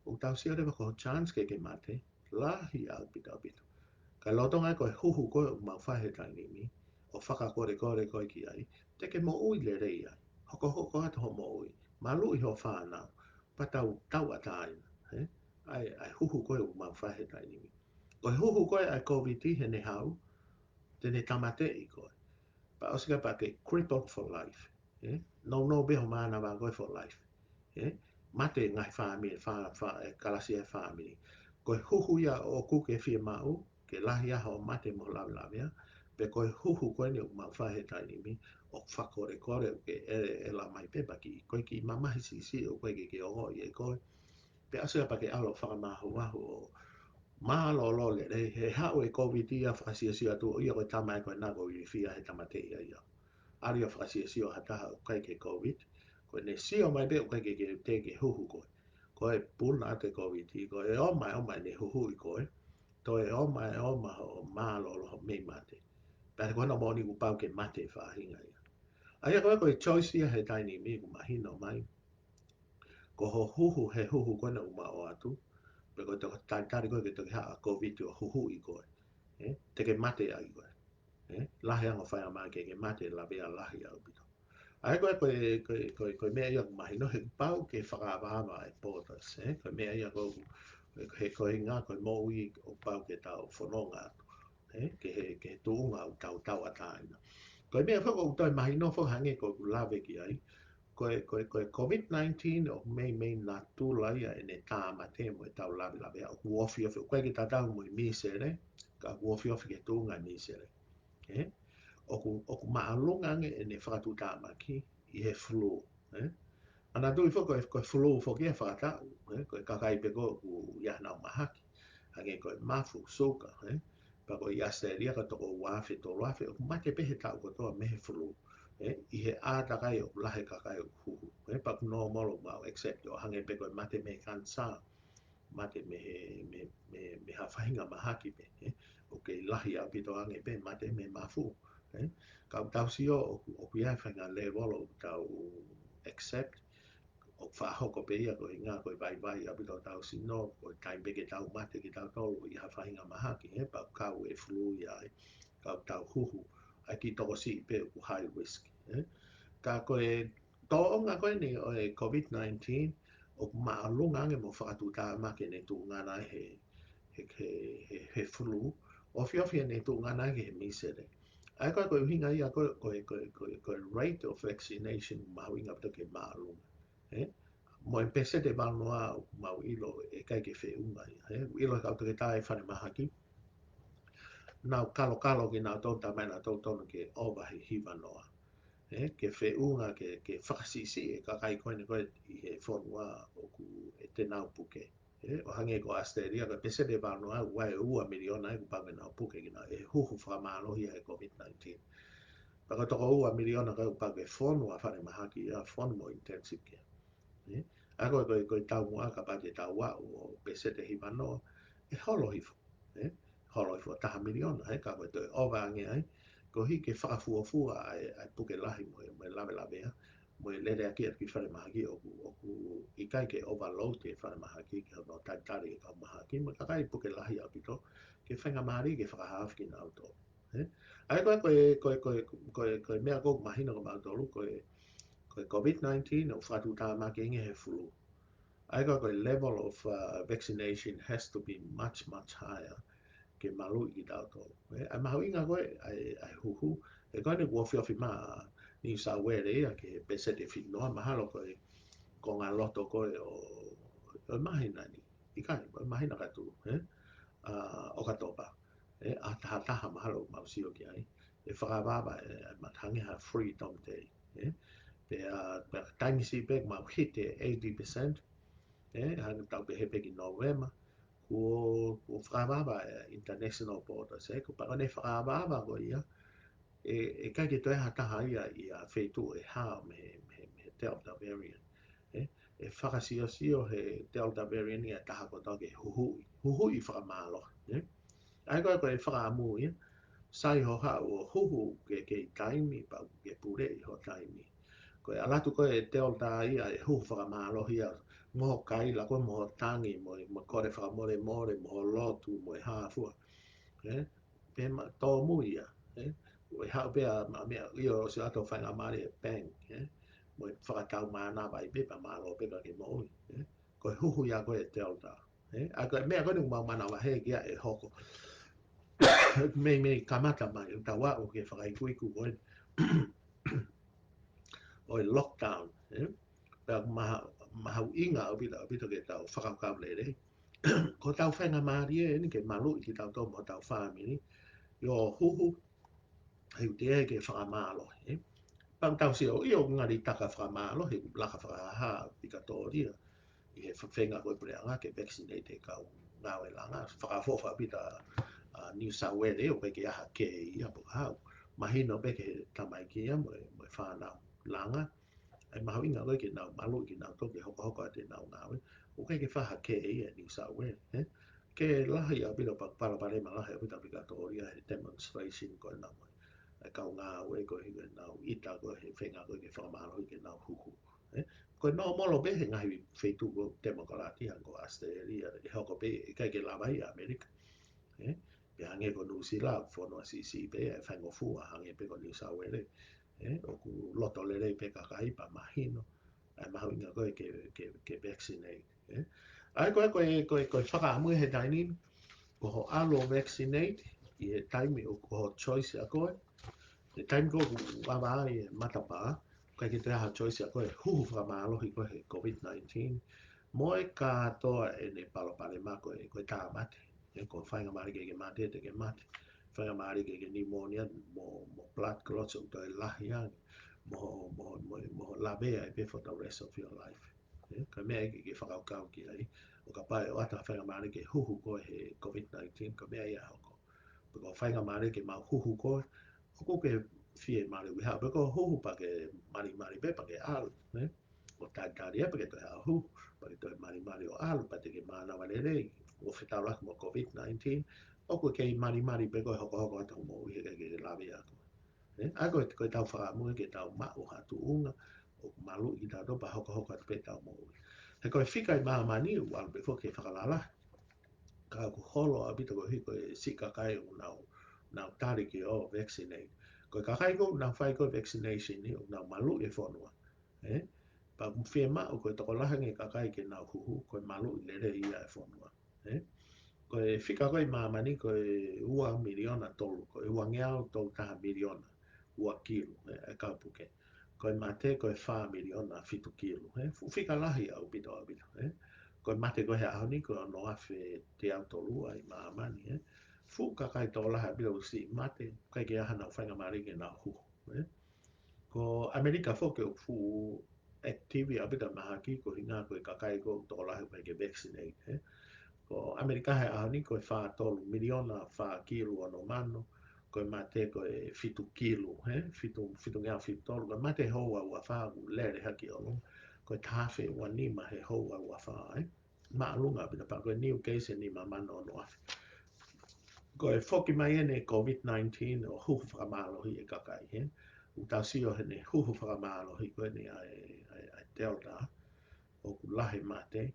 ʻoku tau sio leva ko ho chance ke ke mate, lahi ʻaupito, ʻaupito. Ka lolotonga ko e huhu ko ē ʻoku mau fai he taimi ni, ʻo fakakolekole koe ki ai, te ke moʻui lelei ai. Hokohoko atu hoʻo moʻui, maluʻi hoʻo fānau, pea tau tauʻatāina, ē? ʻA e, ʻa e huhu ko ē ʻoku mau fai he taimi ni. Ko e huhu ko ē ʻa e COVID heʻene haʻu, te ne tāmateʻi koe. Pea ʻosi ka pea ke crippled for life, ē? Nounou pē ho mānava ko ē for life, ē? Mate e ngaahi fāmili, fā-, fā-, ʻe kalasi e fāmili. Ko e huhu ia ʻoku ke fiemaʻu, ke lahi ai hoʻo mate mo ho lavelavea, pe ko e huhu ko eni ʻoku mau fai he taimi ni, ʻoku fakakolekole ʻoku ke ʻe, ʻe ʻalu mai pē pea kiʻi, ko e kiʻi mamahi siʻisiʻi ʻoku ʻikai ke ke ongoʻi ʻe koe. Pea ʻosi ka pea ke ʻalu ʻo fakamahumahu ʻo mālōlō lelei, he haʻu e COVID ia fakasiosio atu, ʻo ia ko e tama ē ko ena ʻoku ilifia he tāmateʻi ia. ʻAlu ia fakasiosio ha taha ʻoku ʻikai ke COVID, ko ʻene sio mai pē ʻoku ʻikai ke, ke, te ke huhu koe. Ko e puna atu e COVID, ko e ʻomai, ʻomai ʻene huhuʻi koe, toe ʻomai, ʻomai hoʻo mālōlō hoʻo mei mate. Pea ko hono moʻoni kuo pau ke mate e faʻahinga ia. ʻA ia ko e, ko e choice ia he taimi ni ʻoku mahino mai. Ko ho huhu, he huhu ko ena ʻoku mau ʻoatu, pe ko e toko talitali koe ke toki haʻu ʻa e COVID ʻo huhuʻi koe, ē? Te ke mate ai koe, ē? Lahi ange hoʻo faingamālie ke ke mate, lavea lahi ʻaupito. ʻA ia ko e, ko e, ko e, ko e, ko e meʻa ia ʻoku mahino he kuo pau ke fakaavaava e borders, ē? Ko e meʻa ia ko e, he ko e ʻuhinga ko e moʻui ʻoku pau ke tau fononga atu, ē? Ki he, ki he tuʻunga ʻoku tau tauʻatāina. Ko e meʻa foki ʻoku toe mahino foki hangē ko ʻeku lave ki ai, ko e, ko e, ko e COVID-nineteen ʻoku meimei natula ia ʻene tāmate mo ʻetau lavelavea, ʻoku ofiofi, ʻoku ʻikai ke tatau mo e misele, ka ʻoku ofiofi ki he tuʻunga e misele. Ē? ʻOku, ʻoku māʻolunga ange ʻene fakatuʻutāmaki ʻi he flu, ē? Manatuʻi foki ko e, ko e flu foki ʻe fakataʻu, ē, ko e kakai pē ko ē ʻoku ʻi ai ʻenau mahaki. Hangē ko e mafu, suka, ē. Pea ko ʻi ʻAositelēlia ko e toko ua afe, tolu afe, ʻoku mate pē he taʻu kotoa mei he flu. Ē, ʻi he ʻātakai ʻoku lahi e kakai ʻoku huhu. Ē, pea ʻoku normal ʻoku mau accept ʻo hangē pē ko e mate mei he kanisā, mate mei he, mei, mei, mei ha faʻahinga mahaki pē, ē. ʻOku kei lahi ʻaupito ange pē mate mei he mafu, ē. Ka ʻoku tau sio ʻoku, ʻoku ʻi ai e faʻahinga level ʻoku tau accept, ʻoku fakahoko pē ia koeʻuhinga ko e vaivai ʻaupito hotau sino, ko e taimi pē ke tau mate kitautolu ʻi ha faʻahinga mahaki, ē, pea ʻoku kau e flu ia ai, ka ʻoku tau huhu, ʻa e kiʻi tokosiʻi pē ʻoku high risk, ē. Ka ko e tōʻonga ko eni ʻo e COVID nineteen, ʻoku māʻolunga ange mo fakatuʻutāmaki ʻene tuʻunga ʻana he, he, he, he, he flu, ʻo ofi ʻene tuʻunga ʻana ki he misele. ʻA ia ko e, ko e ʻuhinga ia ko e, ko e, ko e, ko e, ko e rate of vaccination mahuʻinga ʻaupito ke māʻolunga. Ē? Mo e peseti ʻe valungofulu ʻoku mau ʻilo ʻe ʻikai ke feʻunga ia. Ē? ʻIlo he kau toketā ʻi he falemahaki. Nau kalokalo kinautolu, talamai ʻenautolu tonu ke ʻova he hivanoa. Ē? Ke feʻunga, ke, ke fakasiʻisiʻi e kakai ko eni ko ē ʻi he fonua ʻoku ʻikai te nau puke. Ē, ʻo hangē ko ʻAositelēlia, ko e peseti ʻe valungofulu ʻoku ʻi ai e ua miliona ē kuo pau ke nau puke kinautolu, ʻe huhu fakamālohi ia he COVID nineteen. Pea ko e toko ua miliona ko ē kuo pau ke fonu ʻa e falemahaki ia, fonu mo intensive care. Ē, ʻa ia ko e, ko e, ko e taumuʻa kapau te tau aʻu ʻo peseti ʻe hivanoa, ʻe holo hifo. Ē, holo hifo taha miliona, ē, ka ko e toe ʻova ange ai, koeʻuhi ke fakafuofua ʻa e, ʻa e puke lahi mo e, mo e lavelavea, mo e lele ʻaki ʻa e kiʻi falemahaki ʻoku, ʻoku ʻikai ke overload e falemahaki ki hono talitali e kau mahaki, mo e kakai puke lahi ʻaupito, ke faingamālie ke fakahaofi kinautolu. Ē? ʻA ia ko e, ko e, ko e, ko e, ko e, ko e meʻa ʻoku mahino kia mautolu, ko e, ko e COVID nineteen, ʻoku fakatuʻutāmaki ange he flu. ʻA ia ko e, ko e level of, uh, vaccination has to be much, much higher ke maluʻi kitautolu. Ē, ʻa e mahuʻinga ko ē, ʻa e, ʻa e huhu, ē, ko eni kuo ofiofi mai ʻa New South Wales ia ki he peseti ʻe fitu noa, mahalo ko e, ko e ngaahi loto ko ē ʻo, ʻo e māhina ni. ʻIkai, ʻo e māhina ka tuʻu, ē? ʻA, ʻOkatopa. Ē, ʻaho taha taha mahalo mau sio ki ai. ʻE fakaava ʻe, ʻe mata hangē ha Freedom Day, ē? Pea, pea taimi siʻi pē mau hit e eighty percent, ē? Hangē tau pehē pē ki Novema, kuo, kuo fakaava e international borders, ē? Ko e pea ko ʻene fakaava ko ia, ʻe, ʻe ʻikai ke toe ha taha ia ʻi ha feituʻu ʻe hao mei he, mei he, mei he Delta variant. Ē, ʻe fakasiosio he Delta variant ia ʻa e taha kotoa ke huhuʻi, huhuʻi fakamālohi, ē? ʻA ia ko e, ko e fakaʻamu ia, sai hoʻo haʻu ʻo huhu ke, ke taimi, pea ke puleʻi ho taimi. Ko e ʻalu atu ko ē Delta ia ʻe huhu fakamālohi ia, mo ho kaila ko ē mo ho tangi, mo e, mo e kole fakamolemole, mo ho lotu, mo e hā fua. Ē? Pea ma, tōmui ia, ē? ʻE haʻu pē ʻa e meʻa ia ʻo sio atu faingamālie e bank, ē? Mo e fakatau mānava ai pē pea mālō pē ka ke moʻui, ē? Ko e huhu ia ko ē Delta, ē? ʻA ia ko e meʻa ko eni ʻoku mau manavahē ki ai ʻe hoko. Meimei kamata mai, ʻoku tau aʻu ki he fakaikuiku ko ē ʻo e lockdown, ē? Pea maha, mahuʻinga ʻaupito, ʻaupito ke tau fakakaukau lelei. Ko hotau faingamālie eni ke maluʻi kitautolu mo hotau fāmili, ʻi hoʻo huhu, he ʻoku teʻeki ke fakamālohi, ē? Pea ʻoku tau sio, ʻio, ngali taka fakamālohi, laka fakahā, Vikatōlia ʻi he fefenga ko ē puleʻanga ke vaccinate e kau ngāue langa. Fakaʻofoʻofa ʻaupito ʻa New South Wales, ʻoku ʻikai ke ʻi ai ha kē ia pe ko e hā. Mahino pē ki he tamaiki ia mo e, mo e fānau langa. ʻA e mahuʻinga ko ē ke nau maluʻi kinautolu ke hokohoko atu ʻenau ngāue. ʻOku ʻikai ke fai ha kē ia ʻe New South Wales, ē? Kē lahi ʻaupito pea palopalema lahi ʻaupito Vikatōlia he demonstration ko ena mo e kau ngāue ko ē ʻi heʻenau ʻita ko ē he feinga ko ē ke fakamālohi ke nau huhu. Ē? Ko e normal pē he ngaahi feituʻu ko ē Temokalati hangē ko ʻAositelēlia, ʻe hoko pē ʻikai ke lava ia ʻAmelika. Ē? Pea hangē ko Nuʻusila, fonua siʻisiʻi pē, ʻe faingofua, hangē pē ko New South Wales. Ē? ʻOku loto lelei pē kakai pea mahino ʻa e mahuʻinga ko ē ke, ke, ke vaccinate. Ē? ʻA ia ko e, ko e, ko e, ko e fakaʻamu he taimi ni, ko hoʻo ʻalu ʻo vaccinate, ʻi he taimi ʻoku ko hoʻo choice ʻa koe, he taimi ko ē ʻoku ava ai e matapā, ʻikai ke toe ʻi ai ha choice ʻa koe, huhu fakamālohi koe he COVID nineteen, mo e kātoa ʻene palopalema ko ē, ko e tāmate. Ē, ko e faingamālie ke ke mate, te ke mate. Faingamālie ke ke pneumonia, mo, mo blood clots ʻoku toe lahi ange. mo hoʻo, mo hoʻo, mo hoʻo, mo hoʻo lavea ai pē for the rest of your life. Ē, ko e meʻa ia ke, ke fakakaukau ki ai. ʻO kapau ʻe ʻoatu ha faingamālie ke huhu koe he COVID nineteen, ko e meʻa ia ʻe hoko. Pea ko e faingamālie ke mau huhu koe, ʻoku ke fiemālie ʻi ha, pe ko e huhu pea ke malimali pē pea ke ʻalu, ē? ʻO talitali ia pea ke toe huhu, pea ke toe malimali ʻo ʻalu, pea te ke mānava lelei, ʻo fetaulaki mo COVID nineteen, ʻoku ke kei malimali pē koe hokohoko atu hoʻo moʻui he ʻikai ke lavea koe. Ē, ʻa ia ko e, ko ʻetau fakaʻamu ke tau maʻu ha tuʻunga ʻoku maluʻi kitautolu pea hokohoko atu pē ʻetau moʻui. He ko e fika ʻi māmani ʻoku ʻalu pē foki ke fakalalahi. Ka ʻoku holo ʻaupito koeʻuhi ko e siʻi kakai ʻoku nau, nau tali ke ō vaccinate. Ko e kakai ko ē ʻoku nau fai ko ē vaccination ni ʻoku nau maluʻi e fonua. Ē? Pea ʻoku fiemaʻu ko e tokolahi ange e kakai ke nau huhu, ko e maluʻi lelei ia e fonua. Ē? Ko e fika ko ē ʻi māmani ko e ua miliona tolu, ko e uangeau tolu taha miliona ua kilu, ē, e kau puke. Ko e mate ko e fā miliona fitu kilu, ē. Fuʻu fika lahi ʻaupito, ʻaupito, ē. Ko e mate ko ē he ʻaho ni ko e ono afe teau tolu ua ʻi māmani, ē. Fuʻu kakai tokolahi ʻaupito ʻoku siʻi mate, ʻikai ke ʻi ai haʻanau faingamālie ke nau huhu, ē. Ko ʻAmelika foki ʻoku fuʻu active ʻaupito mahaki koeʻuhinga ko e kakai ko ē tokolahi ʻoku ʻikai ke vaccinate, ē. Ko ʻAmelika he ʻaho ni ko e fā tolu miliona fā kilu ono mano, ko e mate ko e fitu kilu, ē, fitu, fitungeau fitu tolu, ko e mate he houa ua fā ʻoku lele hake ʻo ʻalu, ko e taha afe ua nima he houa ua fā, ē. Māʻolunga ʻaupito pea ko e new case ʻe nima mano ono afe. Ko e foki mai eni e COVID nineteen ʻo huhu fakamālohi e kakai, ē. ʻOku tau sio heʻene huhu fakamālohi ko eni ʻa e, ʻa e, ʻa e Delta, ʻoku lahi mate,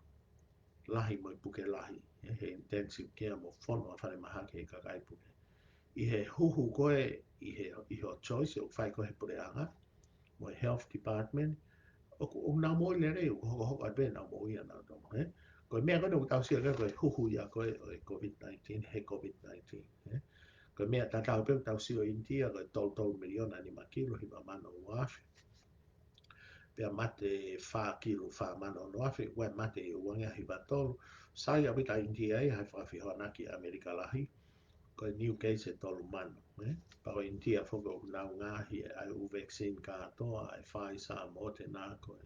lahi mo e puke lahi, ē, he intensive care mo e fonua falemahaki he kakai puke. ʻI he huhu ko ē, ʻi he, ʻi hoʻo choice, ʻoku fai ko ē he puleʻanga, mo e health department, ʻoku, ʻoku nau moʻui lelei, ʻoku hokohoko atu pē ʻenau moʻui ʻanautolu, ē? Ko e meʻa ko ē ʻoku tau sio ki ai ko e huhu ia ko ē ʻo e COVID nineteen, he COVID nineteen, ē? Ko e meʻa tatau pē ʻoku tau sio ʻInitia, ko e tolu tolu miliona nima kilu hiva mano ua afe. Pea mate fā kilu fā mano ono afe, ʻoku mate ʻi uangeau hiva tolu. Sai ʻaupito ʻa ʻInitia ia he fakafehoanaki ʻAmelika lahi. Ko e new case ʻe tolu mano, ē? Pea ko ʻInitia foki ʻoku nau ngaohi ʻa e ʻū vaccine kātoa, ʻa e Pfizer, Moderna, ko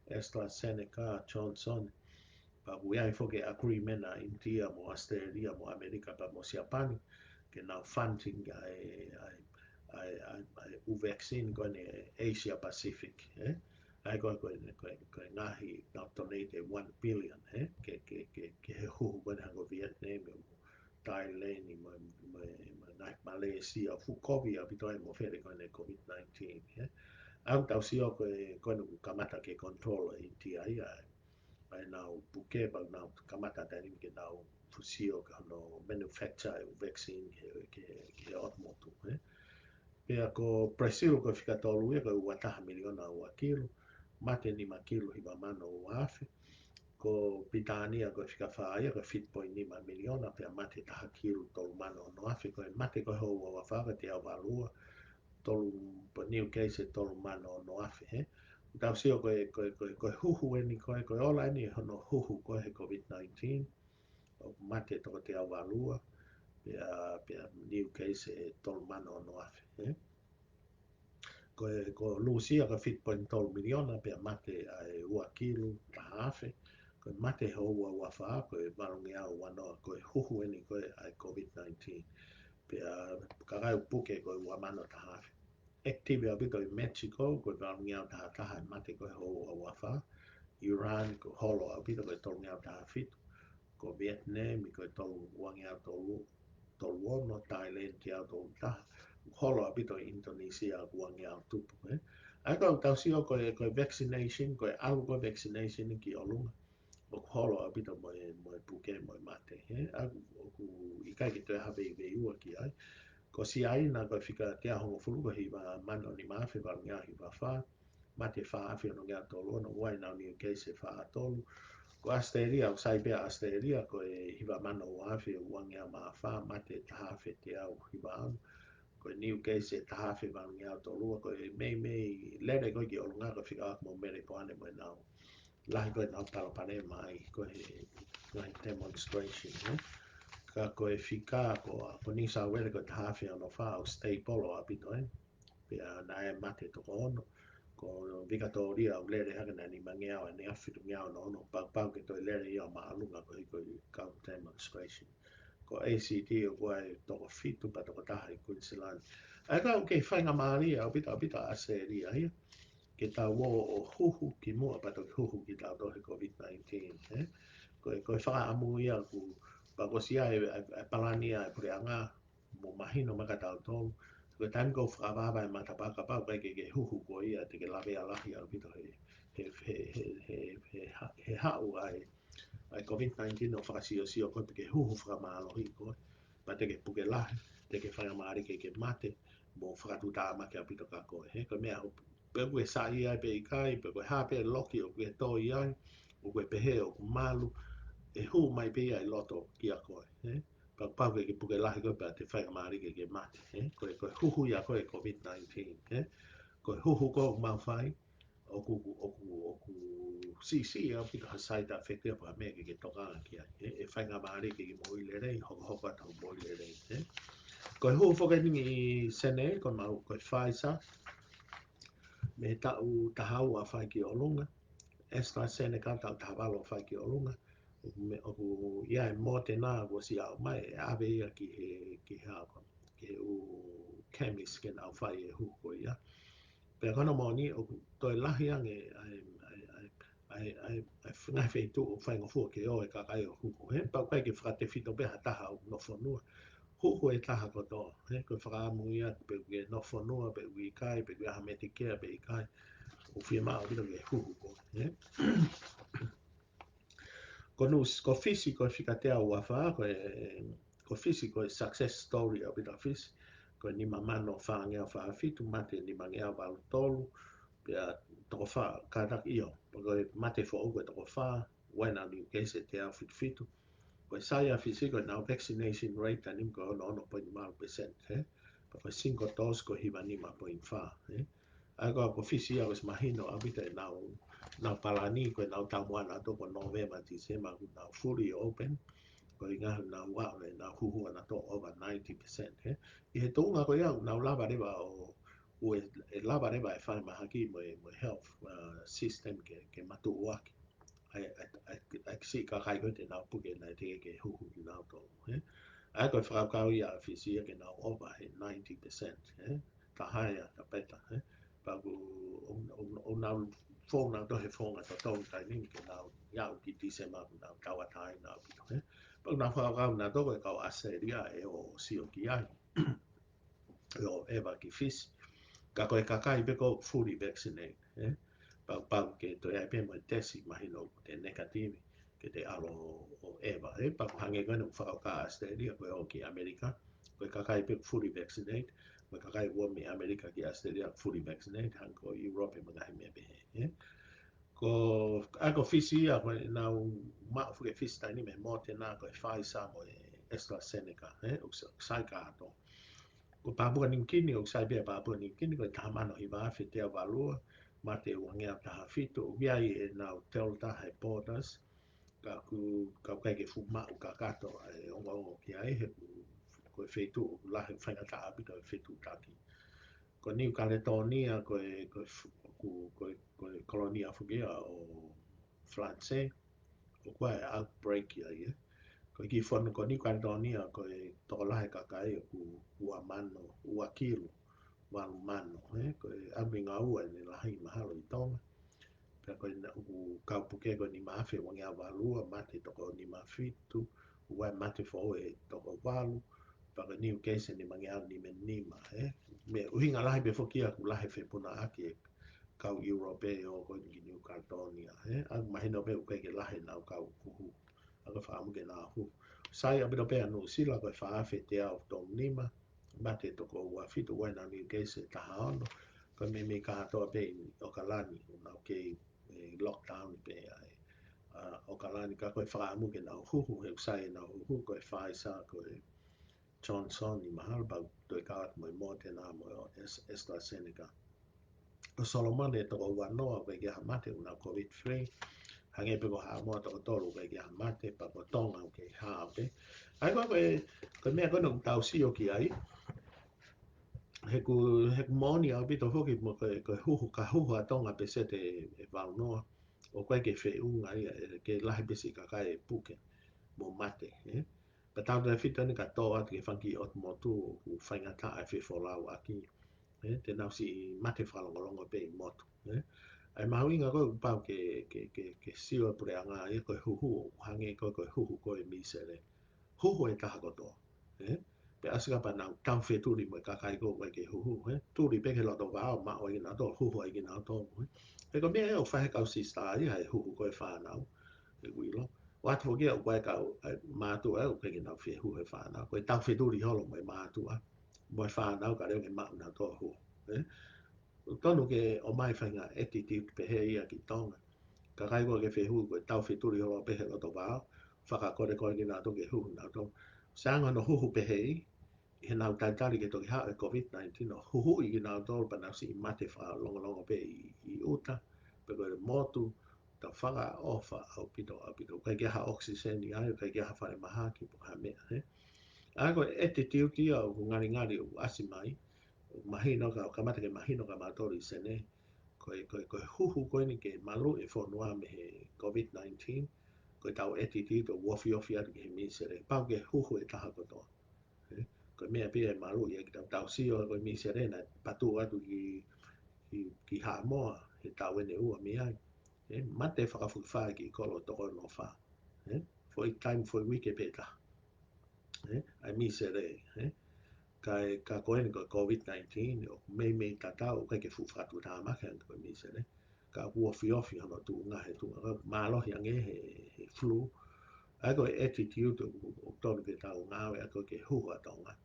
e AstraZeneca, Johnson. Pea ʻoku ʻi ai foki e agreement ʻa ʻInitia mo ʻAositelēlia mo ʻAmelika pea mo Siapani, ke nau funding ʻa e, ʻa e, ʻa e, ʻa e, ʻa e ʻū vaccine ko eni Asia Pacific, ē? ʻA ia ko e, ko e, ko e, ko e ngaahi nau donate one billion, ē? Ke, ke, ke, ke he huhu ko eni hangē ko Vietnam, mo Thailand, mo, mo, mo ngaahi Malaysia, fuʻu kovi ʻaupito ai mo fele ko eni COVID nineteen, ē? ʻA ia ʻoku tau sio ko e, ko eni ʻoku kamata ke control ʻe ʻInitia ia, ʻa e, ʻa ʻenau puke pea nau kamata taimi ke nau fuʻu sio ki hono manufacture e ʻū vaccine ki he, ki he, ki he ʻotu motu, ē? Pea ko Brazil ko e fika tolu ia ko e ua taha miliona ua kilu, mate nima kilu hiva mano ua afe. Ko Pilitānia ko e fika fā ia ko e fitu poini nima miliona, pea mate taha kilu tolu mano ono afe, ko e mate ko ē he houa ua fā ko e teau valu ua, tolu, pea new case ʻe tolu mano ono afe, ē? ʻOku tau sio ko e, ko e, ko e, ko e huhu eni ko e, ko e ola eni hono huhu ko ē he COVID nineteen, ʻoku mate toko teau valu ua, pea, pea new case ʻe tolu mano ono afe, ē? Ko e, ko Lūsia ko e fitu poini tolu miliona, pea mate ʻa e ua kilu taha afe, ko e mate he houa ua fā, ko e valungeau ua noa, ko e huhu eni ko ē ʻa e COVID nineteen. Pea kakai ʻoku puke ko e ua mano taha afe. Active ʻaupito ʻi Mexico, ko e valungeau taha taha e mate ko ē he houa ua fā. Iran, ko e holo ʻaupito ko e tolungeau taha fitu. Ko Vietnam, ko e tolu uangeau tolu, tolu ono, Thailand, teau tolu taha. Holo ʻaupito ʻi Indonesia, uangeau tupu, ē. ʻA ia ko ʻetau sio ko e, ko e vaccination, ko e ʻalu ko e vaccination ki ʻolunga. ʻOku holo ʻaupito mo e, mo e puke, mo e mate, ē. ʻA ia ʻoku ʻikai ke toe ha veiveiua ki ai. Ko Siaina, ko e fika teau hongofulu ko e hiva mano nima afe, valungeau hiva fā. Mate fā afe onongeau tolu ono, ʻoku ʻi ai ʻenau new case ʻe fā tolu. Ko ʻAositelēlia, ʻoku sai pē ʻa ʻAositelēlia, ko e hiva mano ua afe, uangeau mā fā, mate taha afe teau hiva ono. Ko e new case ʻe taha afe valungeau tolu ua, ko e meimei lele ko ē ki ʻolunga ko e fika ʻoku mo Melepoane mo ʻenau lahi ko ē ʻenau palopalema ai ko e ngaahi demonstration, ē. Ka ko e fika ko, ko New South Wales ko e taha afe ono fā ʻoku stable ʻaupito, ē. Pea naʻe mate toko ono. Ko Vikatōlia ʻoku lele hake naʻe nimangeau, ʻa ʻene afe fitungeau ono ono, pau pau ke toe lele ia ʻo māʻolunga ko e hiko ʻi he current administration. Ko A C T ʻoku ʻi ai e toko fitu pea toko taha ʻi Queensland. ʻA ia ka ʻoku kei faingamālie ʻaupito ʻaupito ʻa ʻAositelēlia ia ke tau ō ʻo huhu kimuʻa pea toki huhu kitautolu he COVID nineteen, ē? Ko e, ko e fakaʻamu ia ʻoku, pea kuo ʻosi ʻi ai e, e, e palani ʻa e puleʻanga, mo mahino mai kia tautolu. Ko e taimi ko ē ʻoku fakavave ai e matapā, kapau ʻoku ʻikai ke ke huhu koe ia, te ke lavea lahi ʻaupito he, he, he haʻu ʻa e, ʻa e COVID nineteen ʻo fakasiosio koe pe ke huhu fakamālohiʻi koe. Pea te ke puke lahi, te ke faingamālie ke ke mate, mo fakatuʻutāmaki ʻaupito kia koe. He ko e meʻa hopo, pe ʻoku ke saiʻia ai pe ʻikai, pe ko e hā pē loki ʻoku ke toi ai, ʻoku ke pehē ʻoku malu, ʻe hū mai pē ia ʻi loto kia koe, ē? Pea pau ke ke puke lahi koe pea te faingamālie ke ke mate, ē? Ko e, ko e huhu ia ko e COVID nineteen, ē? Ko e huhu ko ē ʻoku mau fai, ʻoku, ʻoku, ʻoku siʻisiʻi ʻaupito ha side effect ia pe ha meʻa ke ke tokanga ki ai, ē? ʻE faingamālie ke ke moʻui lelei, hokohoko atu hoʻo moʻui lelei, ē? Ko e huhu foki eni ʻi Senē, ko e mau, ko e Pfizer, mei he taʻu taha ua ʻo fai ki ʻolunga, AstraZeneca taʻu taha valu ʻo fai ki ʻolunga, ʻoku me-, ʻoku ʻi ai e Moderna kuo ʻosi aʻu mai, ʻe ʻave ia ki he, ki he ako, ki he ʻū chemist ke nau fai e huhu ko ia. Pea ko hono moʻoni, ʻoku toe lahi ange ʻa e, ʻa e, ʻa e, ʻa e, ʻa e, ʻa e ngaahi feituʻu ʻoku faingofua ke ō e kakai ʻo huhu, ē? Pea ʻoku ʻikai ke fakatefito pē ha taha ʻoku nofo fonua. Huhu e taha kotoa, ē? Ko e fakaʻamu ia pe ʻoku ke nofo fonua, pe ʻoku ʻikai, pe ʻoku ʻi ai ha Medicare, pe ʻikai. ʻOku fiemaʻu ʻaupito ke huhu koe, ē? Ko Nuʻu-, ko Fisi, ko e fika teau ua fā, ko e, ko Fisi, ko e success story ʻaupito ʻa Fisi. Ko e nima mano fāngeau fā fitu, mate nimangeau valu tolu, pea toko fā, kātaki ʻio. Pea ko e mate foʻou ko e toko fā, ʻoku ʻi ai ʻenau new case ʻe teau fitu fitu. Ko e sai ʻa Fisi, ko ʻenau vaccination rate, taimi ni ko e ono ono poini valu percent, ē? Pea ko e single dose ko e hiva nima poini fā, ē? ʻA ia ko, ko Fisi ia ʻoku ʻosi mahino ʻaupito ʻenau, ʻenau palani, ko ʻenau taumuʻa nautolu ko Nōvema, Tīsema, ʻoku nau fully open, ko e ʻuhinga ʻoku nau ō ʻo nau huhu ʻanautolu over ninety percent, ē? ʻI he tuʻunga ko ia, ʻoku nau lava leva ʻo, ʻoku ʻe, ʻe lava leva e falemahaki mo e, mo e health, uh, system ke, ke matuʻuaki ʻa e, ʻa e, ʻa e, ʻa e siʻi kakai ko ē te nau puke naʻe teʻeki ke huhu kinautolu, ē? ʻA ia ko e fakakaukau ia ʻa Fisi ia ke nau over he ninety percent, ē? Ka higher, the better, ē? Pea ʻoku, ʻo, ʻo, ʻo nau fou nautolu he founga totonu taimi ni ke nau, ʻi ai ki Tīsema ʻoku nau tauʻatāina ʻaupito, ē? Pea ʻoku nau fakakaukau nautolu ko e kau ʻAositelēlia ʻe ō ʻo sio ki ai, ʻo ʻeva ki Fisi. Ka ko e kakai pē ʻoku fully vaccinated, ē? Pea, pea ke toe ʻi ai pē mo e tesi mahino ʻoku te negative, ke te ʻalu ʻo ʻeva, ē? Pea ʻoku hangē ko eni ʻoku fakakaukau ʻa ʻAositelēlia ko e ō ki ʻAmelika, ko e kakai pē ʻoku fully vaccinated, mo e kakai ʻoku ō mei ʻAmelika ki ʻAositelēlia fully vaccinated, hangē ko ʻIulope mo e ngaahi meʻa pehē, ē? Ko, ʻa ia ko Fisi ia, ko ʻenau maʻu foki ʻe Fisi taimi ni mei he Moderna, ko e Pfizer mo e AstraZeneca, ē? ʻOku sa-, ʻoku sai kātoa. Ko Papua New Guinea, ʻoku sai pē ʻa Papua New Guinea, ko e taha mano hiva afe teau valu ua, mate uangeau taha fitu, ʻoku ʻi ai ʻenau Delta he borders, ka ʻoku, ka ʻoku ʻikai ke fuʻu maʻu kakato ʻa e ongoongo ki ai, he ʻoku, ko e feituʻu ʻoku lahi, faingataʻa ʻaupito e fetuʻutaki. Ko New Caledonia, ko e, ko e fu-, ko, ko e, ko e kolonia foki ia ʻo Falanisē, ʻoku ʻi ai e outbreak ia, ē. Ko e kiʻi fono ko New Caledonia, ko e tokolahi e kakai ʻoku ua mano, ua kilu, valu mano, ē. Ko e ʻalu mei ngaua ʻene lahi mahalo ʻi Tonga. Pea ko ena ʻoku kau puke ko e nima afe uangeau valu ua, mate toko nima fitu, ʻoku ʻi ai e mate foʻou ʻe toko valu, pea ko e new case ʻe nimangeau nima nima, ē. Mo e ʻuhinga lahi pē foki ia ʻoku lahi e fepunaʻaki e kau ʻIulope ʻo ō ko eni ki New Caledonia, ē. ʻA ia mahino pē ʻoku ʻikai ke lahi ʻenau kau huhu. ʻA ia ko e fakaʻamu ke nau huhu. Sai ʻaupito pē ʻa Nuʻusila ko e fā afe teau tolu nima, mate toko ua fitu, ʻoku ʻi ai ʻenau new case ʻe taha ono, ko e meimei kātoa pē ʻi ʻAokalani, ʻoku nau kei, ē, lockdown pē ai. ʻA, ʻAokalani ka ko e fakaʻamu ke nau huhu, he ʻoku sai ʻenau huhu, ko e Pfizer, ko e Johnson ʻi mahalo pea toe kau atu mo e Moderna mo e As-, AstraZeneca. Ko Solomone ʻe toko uanoa ʻoku ʻikai ke ʻi ai ha mate, ʻoku nau covid free. Hangē pē ko Haʻamoa toko tolu ʻoku ʻikai ke ʻi ai ha mate, pea ko Tonga ʻoku kei hao pē. ʻA ia ko e, ko e meʻa ko ena ʻoku tau sio ki ai. he ʻoku, he ʻoku moʻoni ʻaupito foki mo ko e, ko e huhu, ka huhu ʻa Tonga peseti ʻe, ʻe valu noa, ʻoku ʻikai ke feʻunga ia, ʻe, ke lahi pē siʻi kakai ʻe puke mo mate, ē? Pea tautautefito eni ka tō atu ki he fanga kiʻi ʻotu motu ʻoku faingataʻa e fefolauʻaki, ē? Te nau siʻi mate fakalongolongo pē ʻi motu, ē? ʻA e mahuʻinga ko ē ʻoku pau ke, ke, ke, ke sio e puleʻanga ia ko e huhu, ʻoku hangē ko e, ko e huhu ko e mīsele. Huhu ʻe taha kotoa, ē? Pea ʻosi ka pea nau tau fetuli mo e kakai ko ē ʻoku ʻikai ke huhu, ē? Tuli pē ki he loto vao, maʻu ai kinautolu, huhu ai kinautolu, ē? He ko e meʻa ia ʻoku fai he kau sisitā ia, he huhu ko e fānau, he ʻoku ʻilo. ʻOatu foki ia ʻoku ʻi ai e kau, ē, mātuʻa ʻoku ʻikai ke nau fie huhu he fānau. Ko e tau fetuli holo mo e mātuʻa, mo e fānau ka leo ke maʻu nautolu huhu, ē? ʻOku tonu ke ʻomai e faʻahinga attitude pehē ia ki Tonga. Kakai ʻoku ʻikai ke fie huhu, ko e tau fetuli holo pē he loto vao, fakakolekole kinautolu ke huhu nautolu. Sai ange hono huhu pehē ʻi heʻenau talitali ke toki haʻu e COVID nineteen ʻo huhuʻi kinautolu pea nau siʻi mate fakalongolongo pē ʻi, ʻi ʻuta, pe ko e motu, tau fakaʻofa ʻaupito, ʻaupito. ʻIkai ke ʻi ai ha ʻokisiseni ai, ʻikai ke ʻi ai ha falemahaki, pe ko ha meʻa, ē? ʻA ia ko e attitude ia ʻoku ngalingali ʻoku ʻasi mai, mahino ka, kamata ke mahino kia mautolu ʻi Senē. Ko e, ko e, ko e huhu ko eni ke maluʻi e fonua mei he COVID nineteen, ko e tau attitude ʻo ofiofi atu ki he mīsele. Pau ke huhu ʻe taha kotoa. Ē? Ko e meʻa pē ia ʻe maluʻi ai kitautolu, tau sio ko e mīsele naʻe patū atu ki, ki, ki Haʻamoa, he taʻu eni ʻe ua mei ai. Ē? Mate fakafokifā e kiʻi kolo toko ono fā. Ē? Foʻi taimi, foʻi uike pē taha. Ē? ʻA e mīsele, ē? Ka e, ka ko eni ko e COVID nineteen, ʻoku meimei tatau, ʻikai ke fuʻu fakatuʻutāmaki ange ko e mīsele. Ka ʻoku ofiofi hono tuʻunga he tuʻunga, ka mālohi ange he, he flu. ʻA ia ko e attitude ʻoku, ʻoku tonu ke tau ngāueʻaki ko e huhu ʻa Tonga.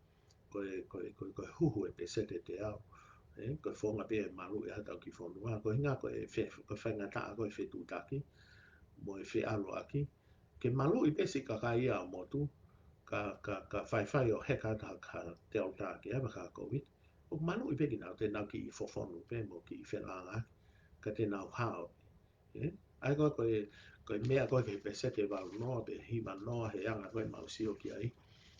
Ko e, ko e, ko e, ko e huhu ʻe peseti ʻe teau. Ē, ko e founga pē ia ʻe maluʻi ai hotau kiʻi fonua. Ko e ʻuhinga ko e fe-, ko e faingataʻa ko e fetuʻutaki mo e feʻaluʻaki. Ke maluʻi pē siʻi kakai ia ʻo motu, ka, ka, ka faifai ʻo heka atu ha, ha Delta ke ava ka COVID. ʻOku maluʻi pē kinautolu, te nau kiʻi fofonu pē mo kiʻi felāngaaki, ka te nau hao. Ē? ʻA ia ko e, ko e, ko e meʻa ko ē ki he peseti ʻe valu noa pe hiva noa he anga ko ē ʻemau sio ki ai.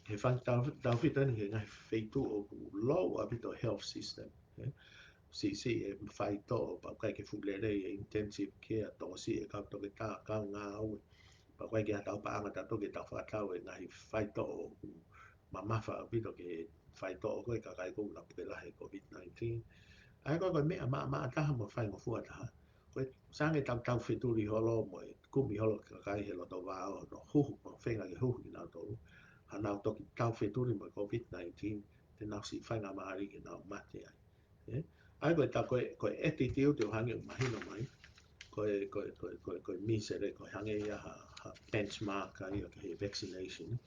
He fanga tau, tautefito eni ki he ngaahi feituʻu ʻoku low ʻaupito health system. Ē? Siʻisiʻi e faitoʻo, pea ʻikai ke fuʻu lelei e intensive care, tokosiʻi e kau toketā, kau ngāue. Pea ʻikai ke ʻi ai haʻatau paʻanga tautolu ke tau fakatau e ngaahi faitoʻo ʻoku mamafa ʻaupito ki he faitoʻo ko ē ʻa e kakai ko ē ʻoku nau puke lahi he COVID nineteen. ʻA ia ko e, ko e meʻa maʻamaʻa taha mo faingofua taha. Ko e sai ange ʻetau tau fetuli holo mo e kumi holo e kakai he loto vao ʻo huhu, ʻo feinga ke huhu kinautolu. Ka nau toki tau fetuli mo e COVID nineteen, te nau siʻi faingamālie ke nau mate ai. Ē? ʻA ia ko e ta-, ko e, ko e attitude ʻoku hangē ʻoku mahino mai. Ko e, ko e, ko e, ko e, ko e mīsele, ko e hangē ia ha, ha benchmark ʻa ia ki he vaccination.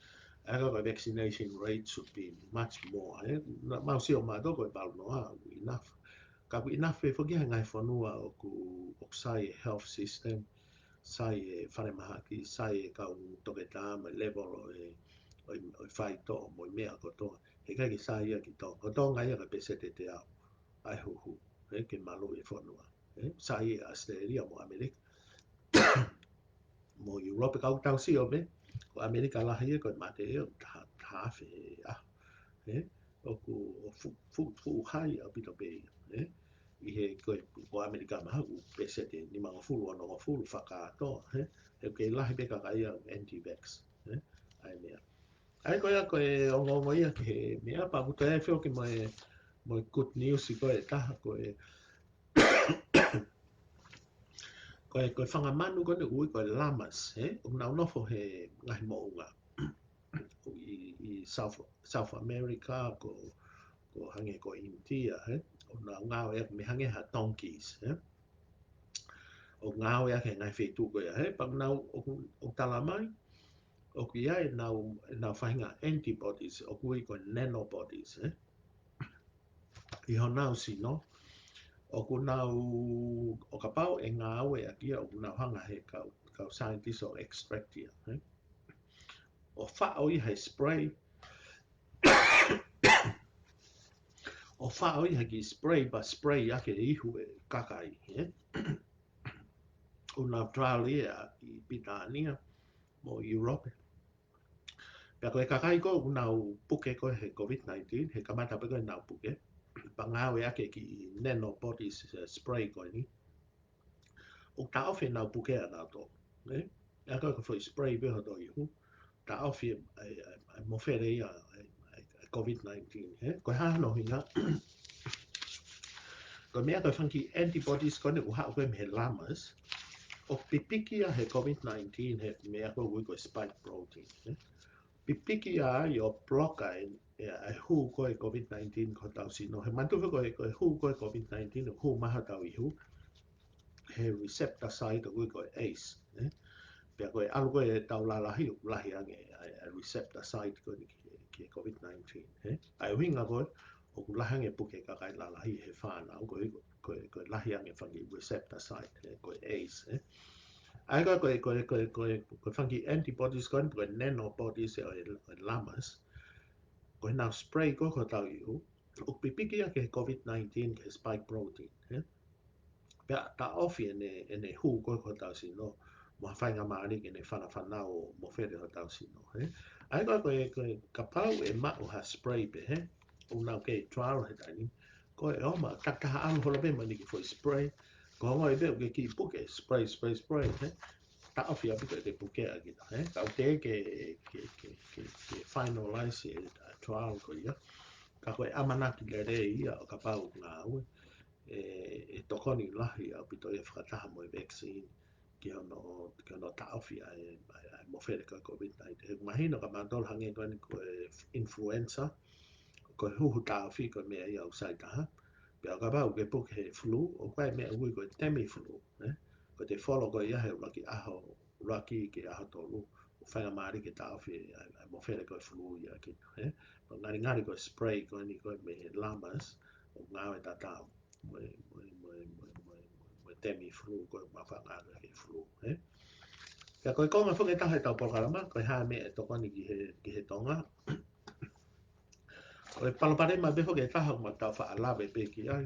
ʻA ia ko e vaccination rate should be much more, ē? Naʻa mau sio mautolu ko e valu noa, enough. Ka ʻoku enough pē foki he ngaahi fonua ʻoku, ʻoku sai e health system, sai e falemahaki, sai e kau toketā mo e level ʻo e, ʻo e, ʻo e faitoʻo mo e meʻa kotoa. Heʻikai ke sai ia ki Tonga. Ko Tonga ia ko e peseti ʻe teau ʻa e huhu, ē, ke maluʻi e fonua. Ē, sai ʻAositelēlia mo ʻAmelika. Mo ʻIulope, ka ʻoku tau sio pē, ko ʻAmelika lahi ia ko e mate ia ʻoku taha, taha afe ʻa. Ē, ʻoku, ʻoku fuʻu, fuʻu, fuʻu high ʻaupito pē ia, ē. ʻI he ko e, ko ʻAmelika mahalo ʻoku peseti ʻe nimangofulu, onongofulu fakakātoa, ē. He ʻoku kei lahi pē kakai ia anti-vax, ē. ʻA e meʻa. ʻA ia ko ia ko e ongoongo ia ki he meʻa, pea ʻoku toe ʻi ai foki mo e, mo e good news ko ē ʻe taha ko e, ko e, ko e fanga manu ko eni ʻoku ui ko e llamas, ē? ʻOku nau nofo he ngaahi moʻunga. ʻI, ʻi South, South America, ko, ko hangē ko India, ē? ʻOku nau ngāueʻaki mei hangē ha donkeys, ē? ʻOku ngāueʻaki he ngaahi feituʻu ko ia, ē? Pea ʻoku nau, ʻoku, ʻoku tala mai, ʻoku ʻi ai ʻenau, ʻenau faʻahinga antibodies, ʻoku ui ko e nanobodies, ē? ʻI honau sino, ʻoku nau, ʻo kapau ʻe ngāueʻaki ia, ʻoku nau hanga he kau, kau scientist ʻo extract ia, ē? ʻO faʻo ia he spray, ʻo faʻo ia he kiʻi spray, pea spray ʻaki e ihu e kakai, ē? ʻOku nau trial ia ʻi Pilitānia mo ʻIulope. Pea ko e kakai ko ē ʻoku nau puke ko ē he COVID nineteen, he kamata pē ko ē ʻenau puke, pea ngāueʻaki e kiʻi nanobodies, eh, spray ko eni. ʻOku taʻofi ʻenau puke ʻanautolu, ē? ʻA ia ko e foʻi spray pē hoto ihu, taʻofi e, e, e, e mofele ia e, e, e COVID nineteen, ē? Ko e hā hono ʻuhinga? Ko e meʻa ko e fanga kiʻi antibodies ko eni ʻoku haʻu ko ē mei he llamas, ʻoku pipiki ia he COVID nineteen he meʻa ko ē ʻoku ui ko e spike protein, ē? Pipiki ia ʻo block e, e, e hū ko ē COVID nineteen ki hotau sino. He manatuʻi ko e, ko e hū ko ē COVID nineteen, hū mai hotau ihu he receptor site ʻoku ui ko e ACE, ē? Pea ko e ʻalu ko ē ʻetau lalahi, ʻoku lahi ange e, e receptor site ko eni ki, ki COVID nineteen, ē? ʻA e ʻuhinga ko ē, ʻoku lahi ange puke kakai lalahi he fānau, ko e, ko e, ko e lahi ange fanga kiʻi receptor site, ē? Ko e ACE, ē? ʻA ia ko e, ko e, ko e, ko e, ko e fanga kiʻi antibodies ko eni, ko e nanobodies ē ʻo e, ʻo e llamas, ko ʻenau spray ko ē ki hotau ihu, ʻoku pipiki ia ki he COVID nineteen, ki he spike protein, ē? Pea taʻofi ʻene, ʻene hū ko ē ki hotau sino, mo ha faingamālie ke ne fanafana ʻo mofele hotau sino, ē? ʻA ia ko e, ko e, ko e kapau ʻe maʻu ha spray pē, ē? ʻOku nau kei trial he taimi ni. Ko e ʻomai, takitaha ʻalu holo pē mo e kiʻi foʻi spray. Ko e ongoʻi pē ʻoku ke kiʻi puke, spray, spray, spray, ē? Taʻofi ʻaupito ʻete puke ʻa kita, ē? Ka ʻoku teʻeki ke, ke, ke, ke, ke finalize e, uh, trial ko ia. Ka ko e ʻamanaki lelei ia ʻo kapau ʻe ngāue, ē, ʻe tokoni lahi ʻaupito ia fakataha mo e vaccine ki hono, ki hono taʻofi ʻa e, ʻa e, ʻa e mofele ko ē COVID nineteen. He mahino kia mautolu hangē ko eni ko e influenza, ko e huhu taʻofi ko e meʻa ia ʻoku sai taha. Pea ʻo kapau ʻoku ke puke he flu, ʻoku ʻi ai e meʻa ʻoku ui ko e Tamiflu, ē? Ko e tefolo ko ia he ʻuluaki ʻaho, ʻuluaki ki he ʻaho tolu, ʻoku faingamālie ke taʻofi ʻa e, ʻa e mofele ko e flu ia ki, ē? Pea ngalingali ko e spray ko eni ko ē mei he llamas, ʻoku ngāue tatau mo e, mo e, mo e, mo e, mo e, mo e, mo e Tamiflu, ko e mafangaga he flu, ē? Pea ko e konga foki ʻe taha ʻetau polokalama, ko e hā e meʻa ʻe tokoni ki he, ki he Tonga. Ko e palopalema pē foki ʻe taha ʻoku mau tau faʻa lave pē ki ai.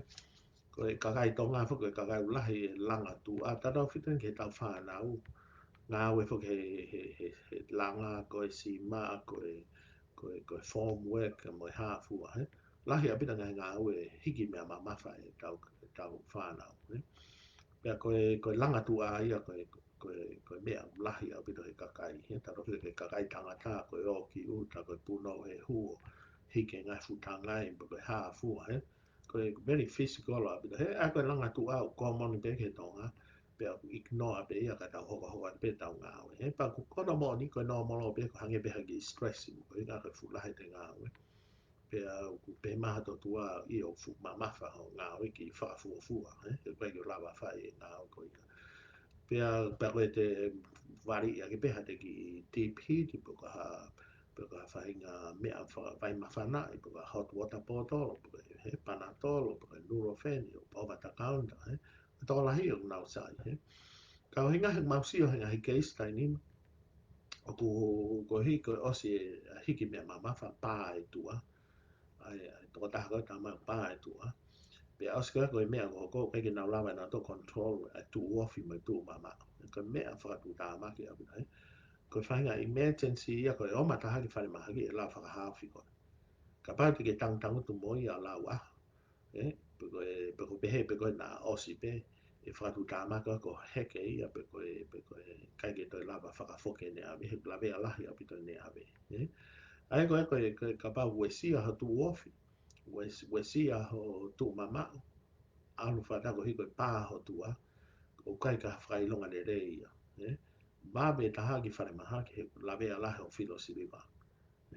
Ko e kakai Tonga foki, ko e kakai ʻoku lahi e langa tuʻa, tatau ʻaupito ki heʻetau fānau. Ngāue foki he, he, he, he langa, ko e sima, ko e, ko e, ko e farm work, mo e hā fua, ē? Lahi ʻaupito e ngaahi ngāue hiki meʻa mamafa ʻetau, ʻetau fānau, ē? Pea ko e, ko e langa tuʻa ia, ko e, ko e, ko e meʻa lahi ʻaupito he kakai, ē? Tatau ʻaupito ki he kakai tangata, ko e ō ki ʻuta, ko e punou he hū ʻo hiki e ngaahi fuʻu tangai, pe ko e hā fua, ē? Ko e very physical ʻaupito, ē? ʻA ia ko e langa tuʻa ʻoku common pē ki he Tonga, pea ʻoku ignore pē ia ka tau hokohoko atu pē ʻetau ngāue, ē? Pea ko hono moʻoni ko e normal pē, ko e hangē pē ha kiʻi stress, ko e ʻuhinga ko e fuʻu lahi ʻete ngāue. Pea ʻoku pehē mai ha tōtuʻa ʻio ʻoku fuʻu mamafa hoʻo ngāue ki fakafuofua, ē? He ʻoku ʻikai ke lava fai e ngāue ko ia. Pea, pea ko ʻete vali ia ke pehē ha te kiʻi deep heat, pe ko ha, pe ko ha faʻahinga meʻa faka-, vai mafana, pe ko ha hot water bottle, pe ko e, he Panadol, pe ko e Nurofen, ʻio, over the counter, ē? Tokolahi ʻoku nau sai, ē? Ka ʻuhinga he mau sio he ngaahi case taimi ni, ʻoku, ko e hiki, ko e ʻosi e hiki meʻa mamafa, pā e tuʻa. ʻA e, ʻa e tokotaha ko ē tama pā e tuʻa. Pea ʻosi ko ē ko e meʻa ko ē ʻoku ʻikai ke nau lava ʻe nautolu control ʻa e tuʻu ofi mo e tuʻu mamaʻo. Ko e meʻa fakatuʻutāmaki ʻaupito, ē? Ko e faʻahinga emergency ia, ko e ō mai taha ki falemahaki ʻe lava fakahaofi koe. Kapau te ke tangutangutu mo ia ʻo lau ʻaho, ē? Pe ko e, pe ko e pehē, pe ko e naʻa ʻosi pē, ʻe fakatuʻutāmaki ko e heke ia, pe ko e, pe ko e ʻikai ke toe lava fakafoki e neʻe ʻave, he ʻoku lavea lahi ʻaupito e neʻe ʻave, ē? ʻA ia ko e, ko e, ko e kapau uesia ho tuʻu ofi, ues-, uesia ho tuʻu mamaʻo, ʻalu fakataha ko e hiki ko e pā ho tuʻa, ʻoku ʻikai ke fakaʻilonga lelei ia, ē? Mavahe taha ki falemahaki he lavea lahi hoʻo filo siliva,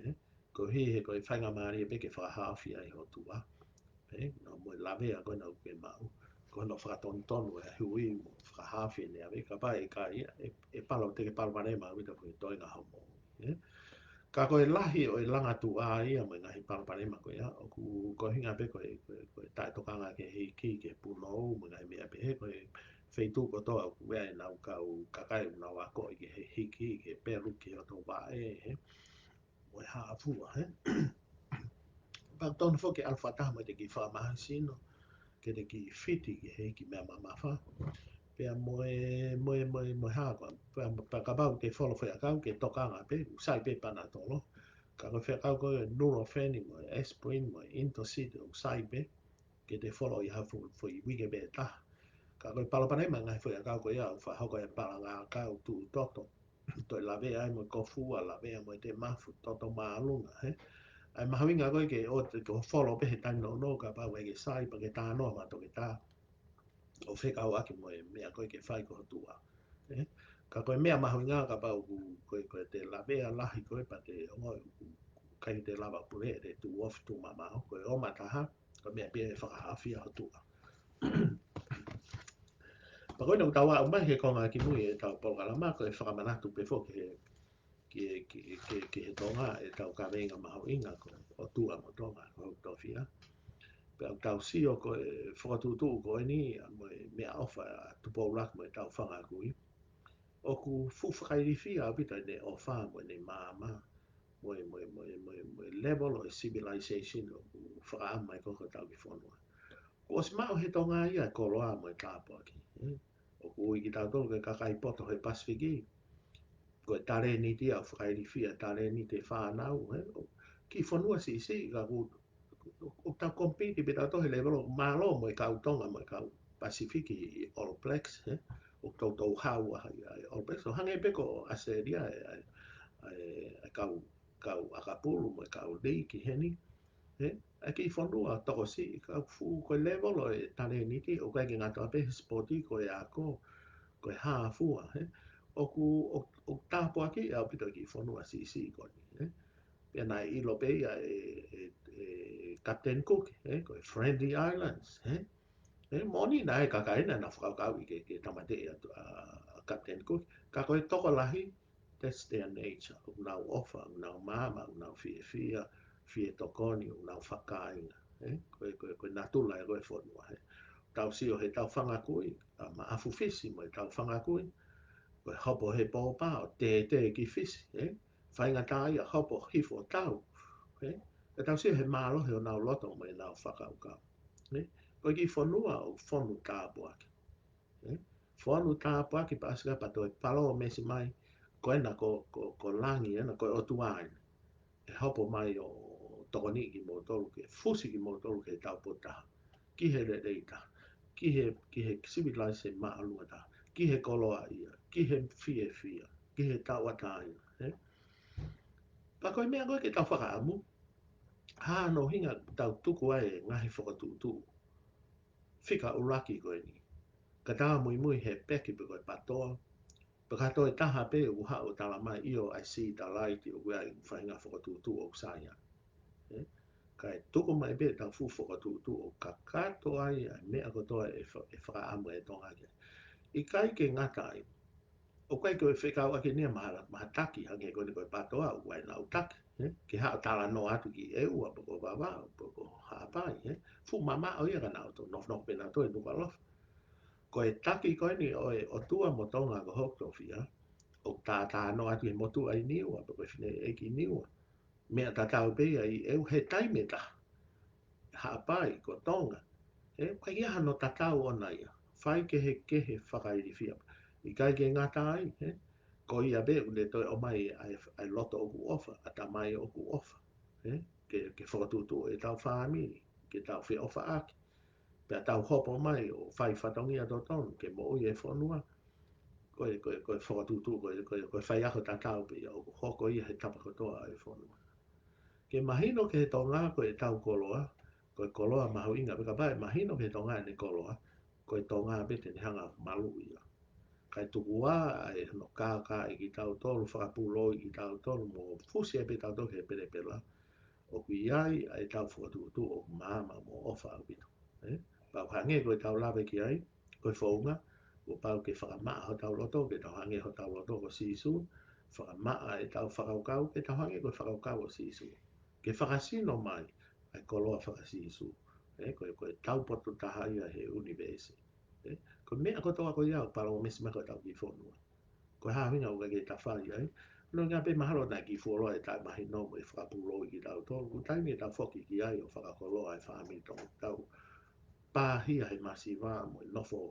ē? Koeʻuhi he ko e faingamālie pē ke fakahaofi ai ho tuʻa, ē? Naʻa mo e lavea ko ena ʻoku ke maʻu. Ko hono fakatonutonu e hui mo fakahaofi e neʻe ʻave, kapau ʻe ʻikai ia, ʻe, ʻe palo, te ke palopalema ʻaupito ko e toenga hoʻo moʻui, ē? Ka ko e lahi ʻo e langa tuʻa ia mo e ngaahi palopalema ko ia, ʻoku ko e ʻuhinga pē ko e, ko e, ko e taʻetokanga ki he hiki, ki he punou, mo e ngaahi meʻa pehē, ko e feituʻu kotoa ʻoku ʻi ai ʻenau kau kakai ʻoku nau akoʻi ki he hiki, ki he pelu, ki he otovaʻe, ē? Mo e hā fua, ē? Pea tonu foki ke ʻalu fakataha mo ʻete kiʻi fakamahino sino, ke te kiʻi fiti ki he hiki meʻa mamafa. Pea mo e, mo e, mo e, mo e hā koā. Pea, pea kapau te folo faiʻakau ke tokanga pē, ʻoku sai pē Panadol. Ka ko e faiʻakau ko e Nurofen mo e aspirin mo e Intosit, ʻoku sai pē. ke te folo ʻi ha fu-, foʻi uike pē ʻe taha. Ka ko e palopalema ngaahi foʻi ʻakau ko ia, ʻoku fakahoko e palanga ʻakau tuʻu toto. Toe lavea ai mo e kofua, lavea mo e temafu, toto māʻolunga, ē. ʻA e mahuʻinga ko ē ke ʻoua te ke folo pē he taimi nounou, kapau ʻe ke sai, pea ke talanoa mo e toketā ʻo fekauʻaki mo e meʻa ko ē ke fai ko ho tuʻa. Ē? Ka ko e meʻa mahuʻinga kapau ʻoku, ko e, ko e te lavea lahi ko ē pea te ongoʻi ʻoku, ʻoku ʻikai te lava pule, te tuʻu ofi, tuʻu mamaʻo, ko e ō mataha, ko e meʻa pē ʻe fakahaofi ai ho tuʻa. Pea ko ena ʻoku tau aʻu mai he konga kimui ʻetau polokalama, ko e fakamanatu pē foki ki he, ki he, ki he, ki he, ki he Tonga ʻetau kaveinga mahuʻinga ko e ʻOtua mo Tonga, ko hoku tofiʻa. Pea ʻoku tau sio ko e fokotuʻutuʻu ko eni, ʻa mo e meʻaʻofa ʻa Tupou Laki mo ʻetau fanga kui. ʻOku fuʻu fakailifia ʻaupito ʻene ʻofa mo ʻene maama, mo e, mo e, mo e, mo e, mo e level ʻo e civilization ʻoku fakaʻamu mai ko ē ki hotau kiʻi fonua. Kuo ʻosi maʻu he Tonga ia e koloa mo e tāpuaki, ē? ʻOku ui kitautolu ko e kakai poto he Pasifiki. Ko e talēniti ʻoku fakailifia, talēniti e fānau, ē? ʻO kiʻi fonua siʻisiʻi ka ʻoku, ʻoku, ʻoku tau compete pē tautolu he level ʻo mālō mo e kau Tonga mo e kau Pasifiki ʻi All Blacks, ē? ʻOku toutou hau ai ʻa e All Blacks. ʻO hangē pē ko ʻAositelēlia, ʻa e, ʻa e, ʻa e, ʻa e kau, kau ʻakapulu mo e kau lī ki heni. Ē, ʻa e kiʻi fonua tokosiʻi, ka fuʻu ko e level ʻo e talēniti, ʻoku ʻikai ke ngata pē he sipoti, ko e ako, ko e hā fua, ē. ʻOku, ʻo, ʻoku tāpuakiʻi ʻaupito e kiʻi fonua siʻisiʻi ko eni, ē. Pea naʻe ʻilo pē ia ʻe, ʻe, ʻe Captain Cook, ē, ko e Friendly Islands, ē. Ē, moʻoni naʻe ʻi ai e kakai naʻa nau fakakaukauʻi ke, ke tāmateʻi ʻa, ʻa Captain Cook, ka ko e tokolahi, that's their nature. ʻOku nau ʻofa, ʻoku nau maama, ʻoku nau fiefia, fie tokoni, ʻoku nau fakakāinga. Ē? Ko e, ko e, ko e natula ia ko ē e fonua, ē. Tau sio heʻetau fanga kui, ʻa Maʻafu Fisi mo ʻetau fanga kui, ko e hopo he pōpā ʻo tētē ki Fisi, ē? Faingataʻaʻia hopo hifo ʻo tau, ē? Ka tau sio he mālohi ʻo honau loto mo ʻenau fakakaukau, ē? Ko e kiʻi fonua ʻoku fonu tāpuaki. Ē? Fonu tāpuaki pea ʻosi ka pea toe palōmesi mai, ko ena ko, ko, ko langi ena, ko e ʻOtua ena. ʻE hopo mai ʻo tokoniʻi kimoutolu ke fusi kimoutolu ki he taupotu taha, ki he lelei taha, ki he, ki he civilization māʻolunga taha, ki he koloaʻia, ki he fiefia, ki he tauʻatāina, ē? Pea ko e meʻa ko ē ke tau fakaʻamu, hā hono ʻuhinga tau tuku ai e ngaahi fokotuʻutuʻu fika ʻuluaki ko eni. Ka tau muimui he peki pe ko e PTOA, pe ko ha toe taha pē ʻoku haʻu ʻo talamai ʻio ʻa e sitalaiti ʻoku ʻi ai e faʻahinga fokotuʻutuʻu ʻoku sai ange. Ē? Kae tuku mai pē ʻetau fuʻu fokotuʻutuʻu ʻo kakato ai ʻa e meʻa kotoa ʻe fa-, ʻe fakaʻamu e Tonga ki ai. ʻIkai ke ngata ai, ʻoku ʻikai ke fekauʻaki eni ia mo ha, mo ha taki hangē ko eni ko e PTOA, ʻoku ʻi ai ʻenau taki, ē? Ke haʻu ʻo talanoa atu ki ʻEua, pe ko Vavaʻu, pe ko Haʻapai, ē? Fuʻu mamaʻo ia ka nau toe nofonofo pē nautolu ʻi Nukuʻalofa. Ko e taki ko eni ʻo e ʻOtua mo Tonga ko hoku tofiʻa, ʻoku tātānoa atu he motuʻa ʻi Niua, pe ko e fineʻeiki ʻi Niua. Meʻa tatau pē ia ʻi ʻEua he taimi ʻe taha. Haʻapai, ko Tonga. Ē, ʻikai ke ʻi ai hano tatau ʻona ia. Faikehekehe fakailifia. ʻIkai ke ngata ai, ē. Ko ia pē ʻoku ne toe ʻomai ʻa e, ʻa e loto ʻoku ʻofa, ʻa e tamai ʻoku ʻofa. Ē, ke, ke fokotuʻutuʻu ʻetau fāmili, ke tau feʻofaʻaki. Pea tau hopo mai ʻo fai fatongia totonu, ke moʻui e fonua. Ko e, ko e, ko e fokotuʻutuʻu, ko e, ko e, ko e faiako tatau pē ia, ʻoku hoko ia he tapa kotoa ʻo e fonua. Ke mahino ki he Tonga ko ʻetau koloa, ko e koloa mahuʻinga, pea kapau ʻe mahino ki he Tonga ʻene koloa, ko e Tonga pē te ne hanga ʻo maluʻi ia. Kae tuku ā ʻa e hono kākaaʻi kitautolu, fakapūloi kitautolu, mo fusi ai pē tautolu ki he pelepela, ʻoku ʻi ai ʻa ʻetau fokotuʻutuʻu ʻoku maama mo ʻofa ʻaupito. Ē? Pea ʻoku hangē ko ʻetau lave ki ai, ko e founga, kuo pau ke fakamaʻa hotau loto, ke tau hangē hotau loto ko Sīsū, fakamaʻa ʻetau fakakaukau, ke tau hangē ko e fakakaukau ʻo Sīsū. Ke fakasino mai ʻa e koloa faka-Sīsū. Ē, ko e, ko e taupotu taha ia he ʻunivēsi. Ē, ko e meʻa kotoa ko ia ʻoku palōmesi mai ko ʻetau kiʻi fonua. Ko e hā e ʻuhinga ʻoku ʻikai ke ta fai ai? Ko hono ʻuhinga pē mahalo naʻe kiʻi fuoloa e taʻemahino mo e fakapūloi kitautolu. Ko e taimi ʻe tau foki ki ai ʻo fakakoloa e fāmili Tonga, tau pāhia he masiva mo e nofo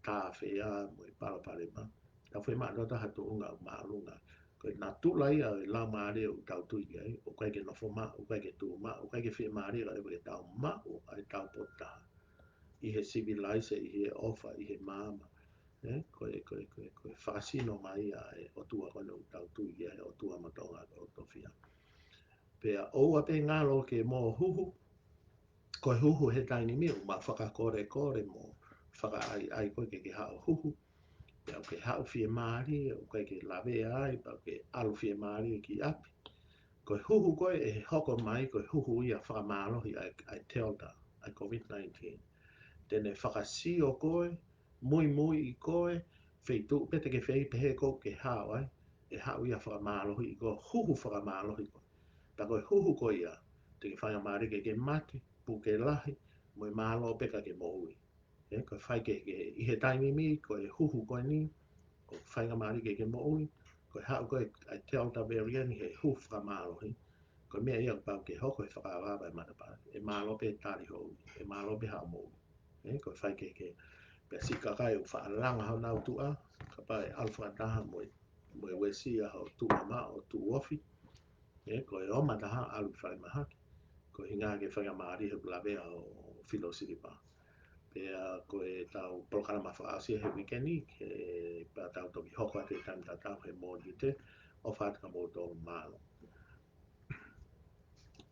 tāfea mo e palopalema. Tau fiemaʻu ʻo tau ha tuʻunga ʻoku māʻolunga. Ko e natula ia ʻo e laumālie ʻoku tau tui ki ai, ʻoku ʻikai ke nofo maʻu, ʻoku ʻikai ke tuʻu maʻu, ʻoku ʻikai ke fiemālie, ka ʻoku ʻikai ke tau maʻu ʻa e taupotu taha. ʻi he civilized, ʻi he ʻofa, ʻi he maama. Ē, ko e, ko e, ko e, ko e fakasino mai ʻa e ʻOtua ko eni ʻoku tau tui ki ai, ʻOtua mo Tonga ʻOlotofia. Pea ʻoua pē ngalo ke mou huhu, ko e huhu he taimi ni ʻoku mau fakakolekole mo fakaʻaiʻai koe ke ke haʻu ʻo huhu. Pea ʻoku ke haʻu fiemālie, ʻoku ʻikai ke lavea ai, pea ʻoku ke ʻalu fiemālie ki ʻapi. Ko e huhu ko ē ʻe hoko mai, ko e huhu ia fakamālohi ʻa e, ʻa e Delta, ʻa e COVID nineteen. Te ne fakasio koe, muimuiʻi koe, feituʻu pē te ke fei pehē ʻoku ke haʻu ai, ʻe haʻu ia fakamālohiʻi koe, huhu fakamālohi koe. Pea ko e huhu ko ia, te ke faingamālie ke ke mate, puke lahi, mo e mālō pē ka ke moʻui. Ē, ko e faikehekehe, ʻi he taimi ni, ko e huhu ko eni, ʻoku faingamālie ke ke moʻui, ko e haʻu ko ē ʻa e Delta variant he huhu fakamālohi, ko e meʻa ia ʻoku pau ke hoko he fakaava ʻa e matapā. ʻE mālō pē tali hoʻo ui, ʻe mālō pē haʻo moʻui. Ē, ko e faikehekehe. Pea siʻi kakai ʻoku faʻa langa honau tuʻa, kapau ʻe ʻalu fakataha mo e, mo e uesia hoʻo tuʻumaʻu, hoʻo tuʻuofi. Ē, ko e ōmataha ʻalu ki falemahaki. Ko e ʻuhinga ke faingamālie he ʻoku lavea ʻo Filo Silipa. Pea ko ʻetau polokalama fakaʻosi he uike ni, ke pea tau toki hoko atu he taimi tatau he Mōnite, ʻofa atu kia moutolu, mālō.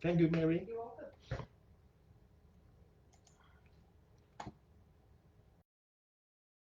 Thank you, Mary.